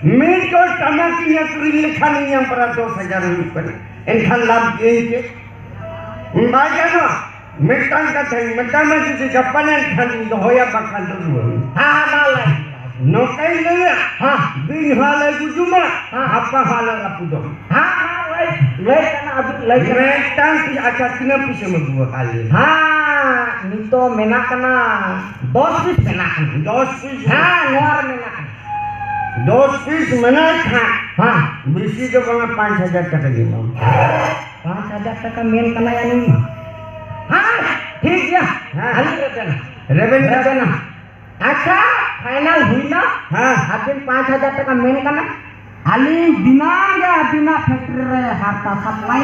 ᱢᱤᱫ ᱡᱚᱲ ᱴᱟᱢᱟᱠ ᱤᱧ ᱟᱹᱠᱷᱨᱤᱧ ᱞᱮᱠᱷᱟᱱ ᱤᱧᱟᱹᱜ ᱯᱟᱨᱟ ᱫᱚᱥ ᱦᱟᱡᱟᱨ ᱦᱩᱭᱩᱜ ᱠᱟᱱᱟ, ᱮᱱᱠᱷᱟᱱ ᱞᱟᱵᱷ ᱜᱤᱭᱟᱹᱧ ᱪᱮᱫ? ᱵᱟᱭ ᱜᱟᱱᱚᱜᱼᱟ᱾ ᱢᱤᱫᱴᱟᱝ ᱠᱟᱛᱷᱟᱧ ᱢᱮᱛᱟᱢᱟ, ᱡᱩᱫᱤ ᱜᱟᱯᱟ ᱞᱮᱱᱠᱷᱟᱱ ᱤᱧ ᱫᱚᱦᱚᱭᱟ, ᱵᱟᱠᱷᱟᱱ ᱫᱚ ᱨᱩᱣᱟᱹᱲ᱾ ᱦᱮᱸ, ᱦᱮᱸ, ᱢᱟ ᱞᱟᱹᱭ᱾ ᱱᱚᱝᱠᱟᱧ ᱞᱟᱹᱭᱟ, ᱦᱮᱸ᱾ ᱵᱤᱧ ᱦᱚᱸ ᱟᱞᱚᱭ ᱜᱩᱡᱩᱜ ᱢᱟ, ᱦᱮᱸ᱾ ᱦᱟᱯᱟ ᱦᱚᱸ ᱟᱞᱚ ᱨᱟᱹᱯᱩᱫᱚᱜ ᱢᱟ᱾ ᱦᱮᱸ, ᱦᱮᱸ, ᱞᱟᱹᱭ, ᱞᱟᱹᱭ ᱠᱟᱱᱟ, ᱟᱫᱚ ᱞᱟᱹᱭ ᱠᱟᱱᱟ᱾ ᱢᱤᱫᱴᱟᱝ ᱯᱤᱥ, ᱟᱪᱪᱷᱟ, ᱛᱤᱱᱟᱹᱜ ᱯᱩᱭᱥᱟᱹᱢ ᱟᱹᱜᱩ ᱟᱠᱟᱫ ᱞᱮᱭᱟ? ᱦᱮᱸ, ᱱᱤᱛᱚᱜ ᱢᱮᱱᱟᱜ ᱠᱟᱱᱟ, ᱫᱚᱥ ᱯᱤᱥ ᱢᱮᱱᱟᱜ ᱠᱟᱱᱟ᱾ ᱫᱚᱥ ᱯᱤᱥ? ᱦᱮᱸ, ᱱᱚᱣᱟ ᱨᱮ ᱢᱮᱱᱟᱜ ᱠᱟᱱᱟ᱾ ᱫᱚᱥ ᱯᱤᱥ ᱢᱮᱱᱟᱜ ᱠᱷᱟᱱ, ᱦᱮᱸ᱾ ᱵᱮᱥᱤ ᱫᱚ ᱵᱟᱝᱟ, ᱯᱟᱸᱪ ᱦᱟᱡᱟᱨ ᱴᱟᱠᱟ ᱜᱮ ᱮᱢᱟᱢ᱾ ᱯᱟᱸᱪ ᱦᱟᱡᱟᱨ ᱴᱟᱠᱟ ᱢᱮᱱ ᱠᱟᱱᱟᱭ ᱟᱹᱞᱤᱧ ᱢᱟ᱾ ᱦᱮᱸ, ᱴᱷᱤᱠ ᱜᱮᱭᱟ᱾ ᱦᱮᱸ᱾ ᱟᱹᱞᱤᱧ ᱨᱮᱵᱮᱱᱟ᱾ ᱨᱮᱵᱮᱱ ᱨᱮᱵᱮᱱᱟ᱾ ᱟᱪᱪᱷᱟ, ᱯᱷᱟᱭᱱᱟᱞ ᱦᱩᱭᱱᱟ᱾ ᱦᱮᱸ᱾ ᱟᱹᱵᱤᱱ ᱯᱟᱸᱪ ᱦᱟᱡᱟᱨ ᱴᱟᱠᱟ ᱢᱮᱱ ᱠᱟᱱᱟ, ᱟᱹᱞᱤᱧ ᱫᱤᱱᱟᱹᱢ ᱜᱮ ᱟᱹᱵᱤᱱᱟᱜ ᱯᱷᱮᱠᱴᱨᱤ ᱨᱮ ᱦᱟᱨᱛᱟ ᱥᱟᱯᱞᱟᱭ᱾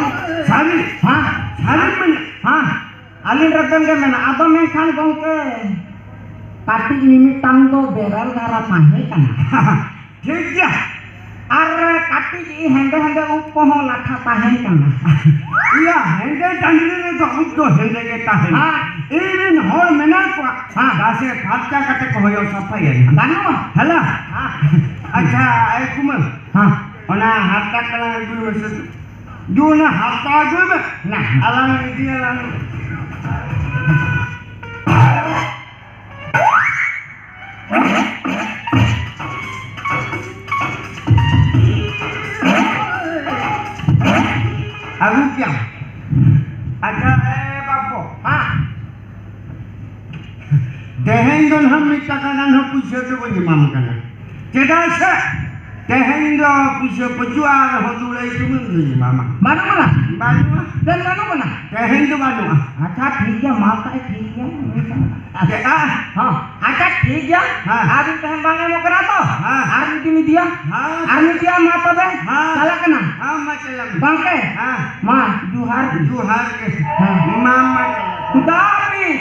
ᱥᱟᱹᱨᱤ? ᱦᱮᱸ᱾ ᱥᱟᱹᱨᱤ ᱢᱮᱱ? ᱦᱮᱸ, ᱟᱹᱞᱤᱧ ᱨᱮᱵᱮᱱ ᱜᱮ ᱢᱮᱱᱟ᱾ ᱟᱫᱚ ᱢᱮᱱᱠᱷᱟᱱ ᱜᱚᱢᱠᱮ, ᱠᱟᱹᱴᱤᱡ ᱢᱤᱢᱤᱫᱴᱟᱝ ᱫᱚ ᱵᱮᱨᱮᱞ ᱫᱷᱟᱨᱟ ᱛᱟᱦᱮᱸ ᱠᱟᱱᱟ᱾ ᱴᱷᱤᱠ ᱜᱮᱭᱟ᱾ ᱟᱨ ᱠᱟᱹᱴᱤᱡ ᱦᱮᱸᱫᱮ ᱦᱮᱸᱫᱮ ᱩᱵ ᱠᱚᱦᱚᱸ ᱞᱟᱴᱷᱟ ᱛᱟᱦᱮᱸ ᱠᱟᱱᱟ᱾ ᱤᱭᱟ, ᱦᱮᱸᱫᱮ ᱰᱟᱝᱨᱤ ᱨᱮᱫᱚ ᱩᱵ ᱫᱚ ᱦᱮᱸᱫᱮ ᱜᱮ ᱛᱟᱦᱮᱱᱟ᱾ ᱦᱮᱸ᱾ ᱤᱧ ᱨᱮᱱ ᱦᱚᱲ ᱢᱮᱱᱟᱜ ᱠᱚᱣᱟ, ᱦᱮᱸ᱾ ᱫᱟᱥᱮ ᱯᱷᱟᱨᱪᱟ ᱠᱟᱛᱮ ᱠᱚ ᱦᱚᱭᱚ ᱥᱟᱯᱷᱟᱭᱟ᱾ ᱜᱟᱱᱚᱜᱼᱟ? ᱦᱮᱞᱟ? ᱦᱮᱸ᱾ ᱟᱪᱪᱷᱟ, ᱮ ᱠᱩᱢᱟᱹᱝ, ᱦᱮᱸ᱾ ᱚᱱᱟ ᱦᱟᱨᱛᱟ ᱠᱟᱞᱟᱝ ᱟᱹᱜᱩᱭ ᱢᱮᱥᱮ᱾ ᱫᱩ, ᱚᱱᱟ ᱦᱟᱨᱛᱟ ᱟᱹᱜᱩᱭ ᱢᱮ᱾ ᱱᱟ᱾ ᱟᱞᱟᱝ ᱤᱫᱤᱭᱟᱞᱟᱝ᱾ ᱟᱹᱜᱩ ᱠᱮᱭᱟᱢ᱾ ᱟᱪᱪᱷᱟ, ᱮ ᱵᱟᱯᱩ, ᱦᱮᱸ᱾ ᱛᱮᱦᱮᱧ ᱫᱚ ᱱᱟᱦᱟᱜ ᱢᱤᱫ ᱴᱟᱠᱟ ᱜᱟᱱ ᱦᱚᱸ ᱯᱩᱭᱥᱟᱹ ᱫᱚ ᱵᱟᱹᱧ ᱮᱢᱟᱢ ᱠᱟᱱᱟ᱾ ᱪᱮᱫᱟᱜ ᱥᱮ ᱛᱮᱦᱮᱧ ᱫᱚ ᱯᱩᱭᱥᱟᱹ ᱯᱟᱹᱪᱩᱜᱼᱟ, ᱟᱨ ᱦᱚᱸ ᱫᱩᱲᱟᱹᱭ ᱛᱩᱢᱟᱹᱞ ᱫᱚᱧ ᱮᱢᱟᱢᱟ᱾ ᱵᱟᱹᱱᱩᱜ ᱟᱱᱟ? ᱵᱟᱹᱱᱩᱜᱼᱟ᱾ ᱫᱮᱱ ᱵᱟᱹᱱᱩᱜ ᱟᱱᱟ? ᱛᱮᱦᱮᱧ ᱫᱚ ᱵᱟᱹᱱᱩᱜᱼᱟ᱾ ᱟᱪᱪᱷᱟ, ᱴᱷᱤᱠ ᱜᱮᱭᱟ, ᱢᱟ ᱛᱟᱦᱞᱮ ᱴᱷᱤᱠ ᱜᱮᱭᱟ᱾ ᱪᱮᱫᱟᱜ? ᱦᱚᱸ᱾ ᱟᱪᱪᱷᱟ, ᱴᱷᱤᱠ ᱜᱮᱭᱟ᱾ ᱦᱮᱸ᱾ ᱟᱨ ᱢᱤᱫ ᱛᱟᱦᱮᱱ ᱵᱟᱝ ᱮᱢᱚᱜ ᱠᱟᱱᱟ ᱛᱚ? ᱦᱮᱸ᱾ ᱟᱨ ᱢᱤᱫ ᱫᱤᱱ ᱤᱫᱤᱭᱟ᱾ ᱦᱮᱸ᱾ ᱟᱨ ᱢᱤᱫ ᱫᱤᱱ, ᱢᱟ ᱛᱚᱵᱮ᱾ ᱦᱮᱸ᱾ ᱪᱟᱞᱟᱜ ᱠᱟᱱᱟ᱾ ᱦᱮᱸ, ᱢᱟ ᱪᱟᱞᱟᱜ ᱢᱮ᱾ ᱜᱚᱝᱠᱮ᱾ ᱦᱮᱸ᱾ ᱢᱟ, ᱡᱚᱦᱟᱨ᱾ ᱡᱚᱦᱟᱨ ᱜᱮ᱾ ᱦᱮᱸ᱾ ᱢᱟ, ᱢᱟ ᱪᱟᱞᱟᱜ ᱢᱮ᱾ ᱠᱷᱩᱫᱟ ᱦᱟᱯᱤᱥ᱾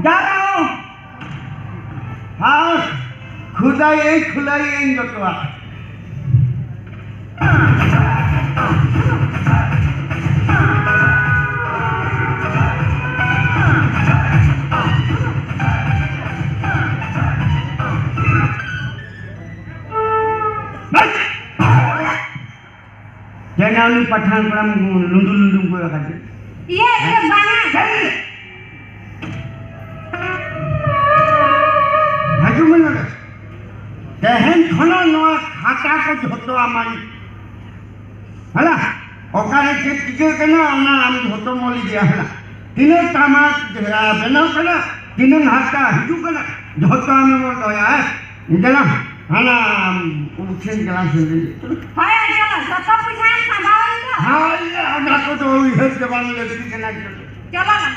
ᱡᱟ ᱨᱮᱦᱚᱸ᱾ ᱦᱮᱸ᱾ ᱠᱷᱩᱫᱟᱭ, ᱠᱷᱩᱞᱟᱭ ᱤᱧ ᱡᱚᱛᱚᱣᱟᱜ᱾ ᱪᱮᱫ ᱩᱱᱤ ᱯᱟᱴᱷᱟᱱ ᱠᱚᱲᱟᱢ ᱞᱩᱸᱰᱩ ᱞᱩᱸᱰᱩᱢ ᱠᱚᱭᱚᱜ ᱠᱟᱫᱮ? ᱤᱭᱟᱹ, ᱤᱭᱟᱹ, ᱵᱟᱝᱟ᱾ ᱪᱮᱫ? ᱦᱤᱡᱩᱜ ᱢᱮ ᱱᱚᱰᱮ᱾ ᱛᱮᱦᱮᱧ ᱠᱷᱚᱱᱟᱜ ᱱᱚᱣᱟ ᱠᱷᱟᱛᱟ ᱠᱚ ᱡᱷᱚᱛᱚ ᱟᱢᱟᱜ᱾ ᱦᱮᱞᱟ, ᱚᱠᱟᱨᱮ ᱪᱮᱫ ᱪᱤᱠᱟᱹᱜ ᱠᱟᱱᱟ, ᱚᱱᱟ ᱟᱢ ᱡᱷᱚᱛᱚᱢ ᱚᱞ ᱤᱫᱤᱭᱟ᱾ ᱦᱮᱞᱟ, ᱛᱤᱱᱟᱹᱜ ᱴᱟᱢᱟᱠ ᱵᱮᱱᱟᱣ ᱠᱟᱱᱟ, ᱛᱤᱱᱟᱹᱜ ᱦᱟᱨᱛᱟ ᱦᱤᱡᱩᱜ ᱠᱟᱱᱟ, ᱡᱷᱚᱛᱚ ᱟᱢᱮᱢ ᱚᱞ ᱫᱚᱦᱚᱭᱟ᱾ ᱦᱮᱸ, ᱫᱮᱞᱟ, ᱦᱟᱱᱟ ᱩᱪᱷᱟᱹᱱ ᱜᱮᱞᱟᱝ ᱥᱮᱱ ᱞᱮᱱ ᱜᱮ᱾ ᱦᱳᱭ, ᱪᱚᱞᱚ, ᱡᱷᱚᱛᱚ ᱯᱚᱭᱥᱟ ᱥᱟᱢᱵᱟᱣ ᱟᱹᱧ ᱫᱚ᱾ ᱦᱳᱭ, ᱚᱱᱟ ᱠᱚᱫᱚ ᱩᱭᱦᱟᱹᱨ ᱜᱮ ᱵᱟᱝ ᱞᱟᱹᱠᱛᱤ ᱠᱟᱱᱟ᱾ ᱪᱚᱞᱚ᱾ ᱪᱚᱞᱚ ᱱᱟ᱾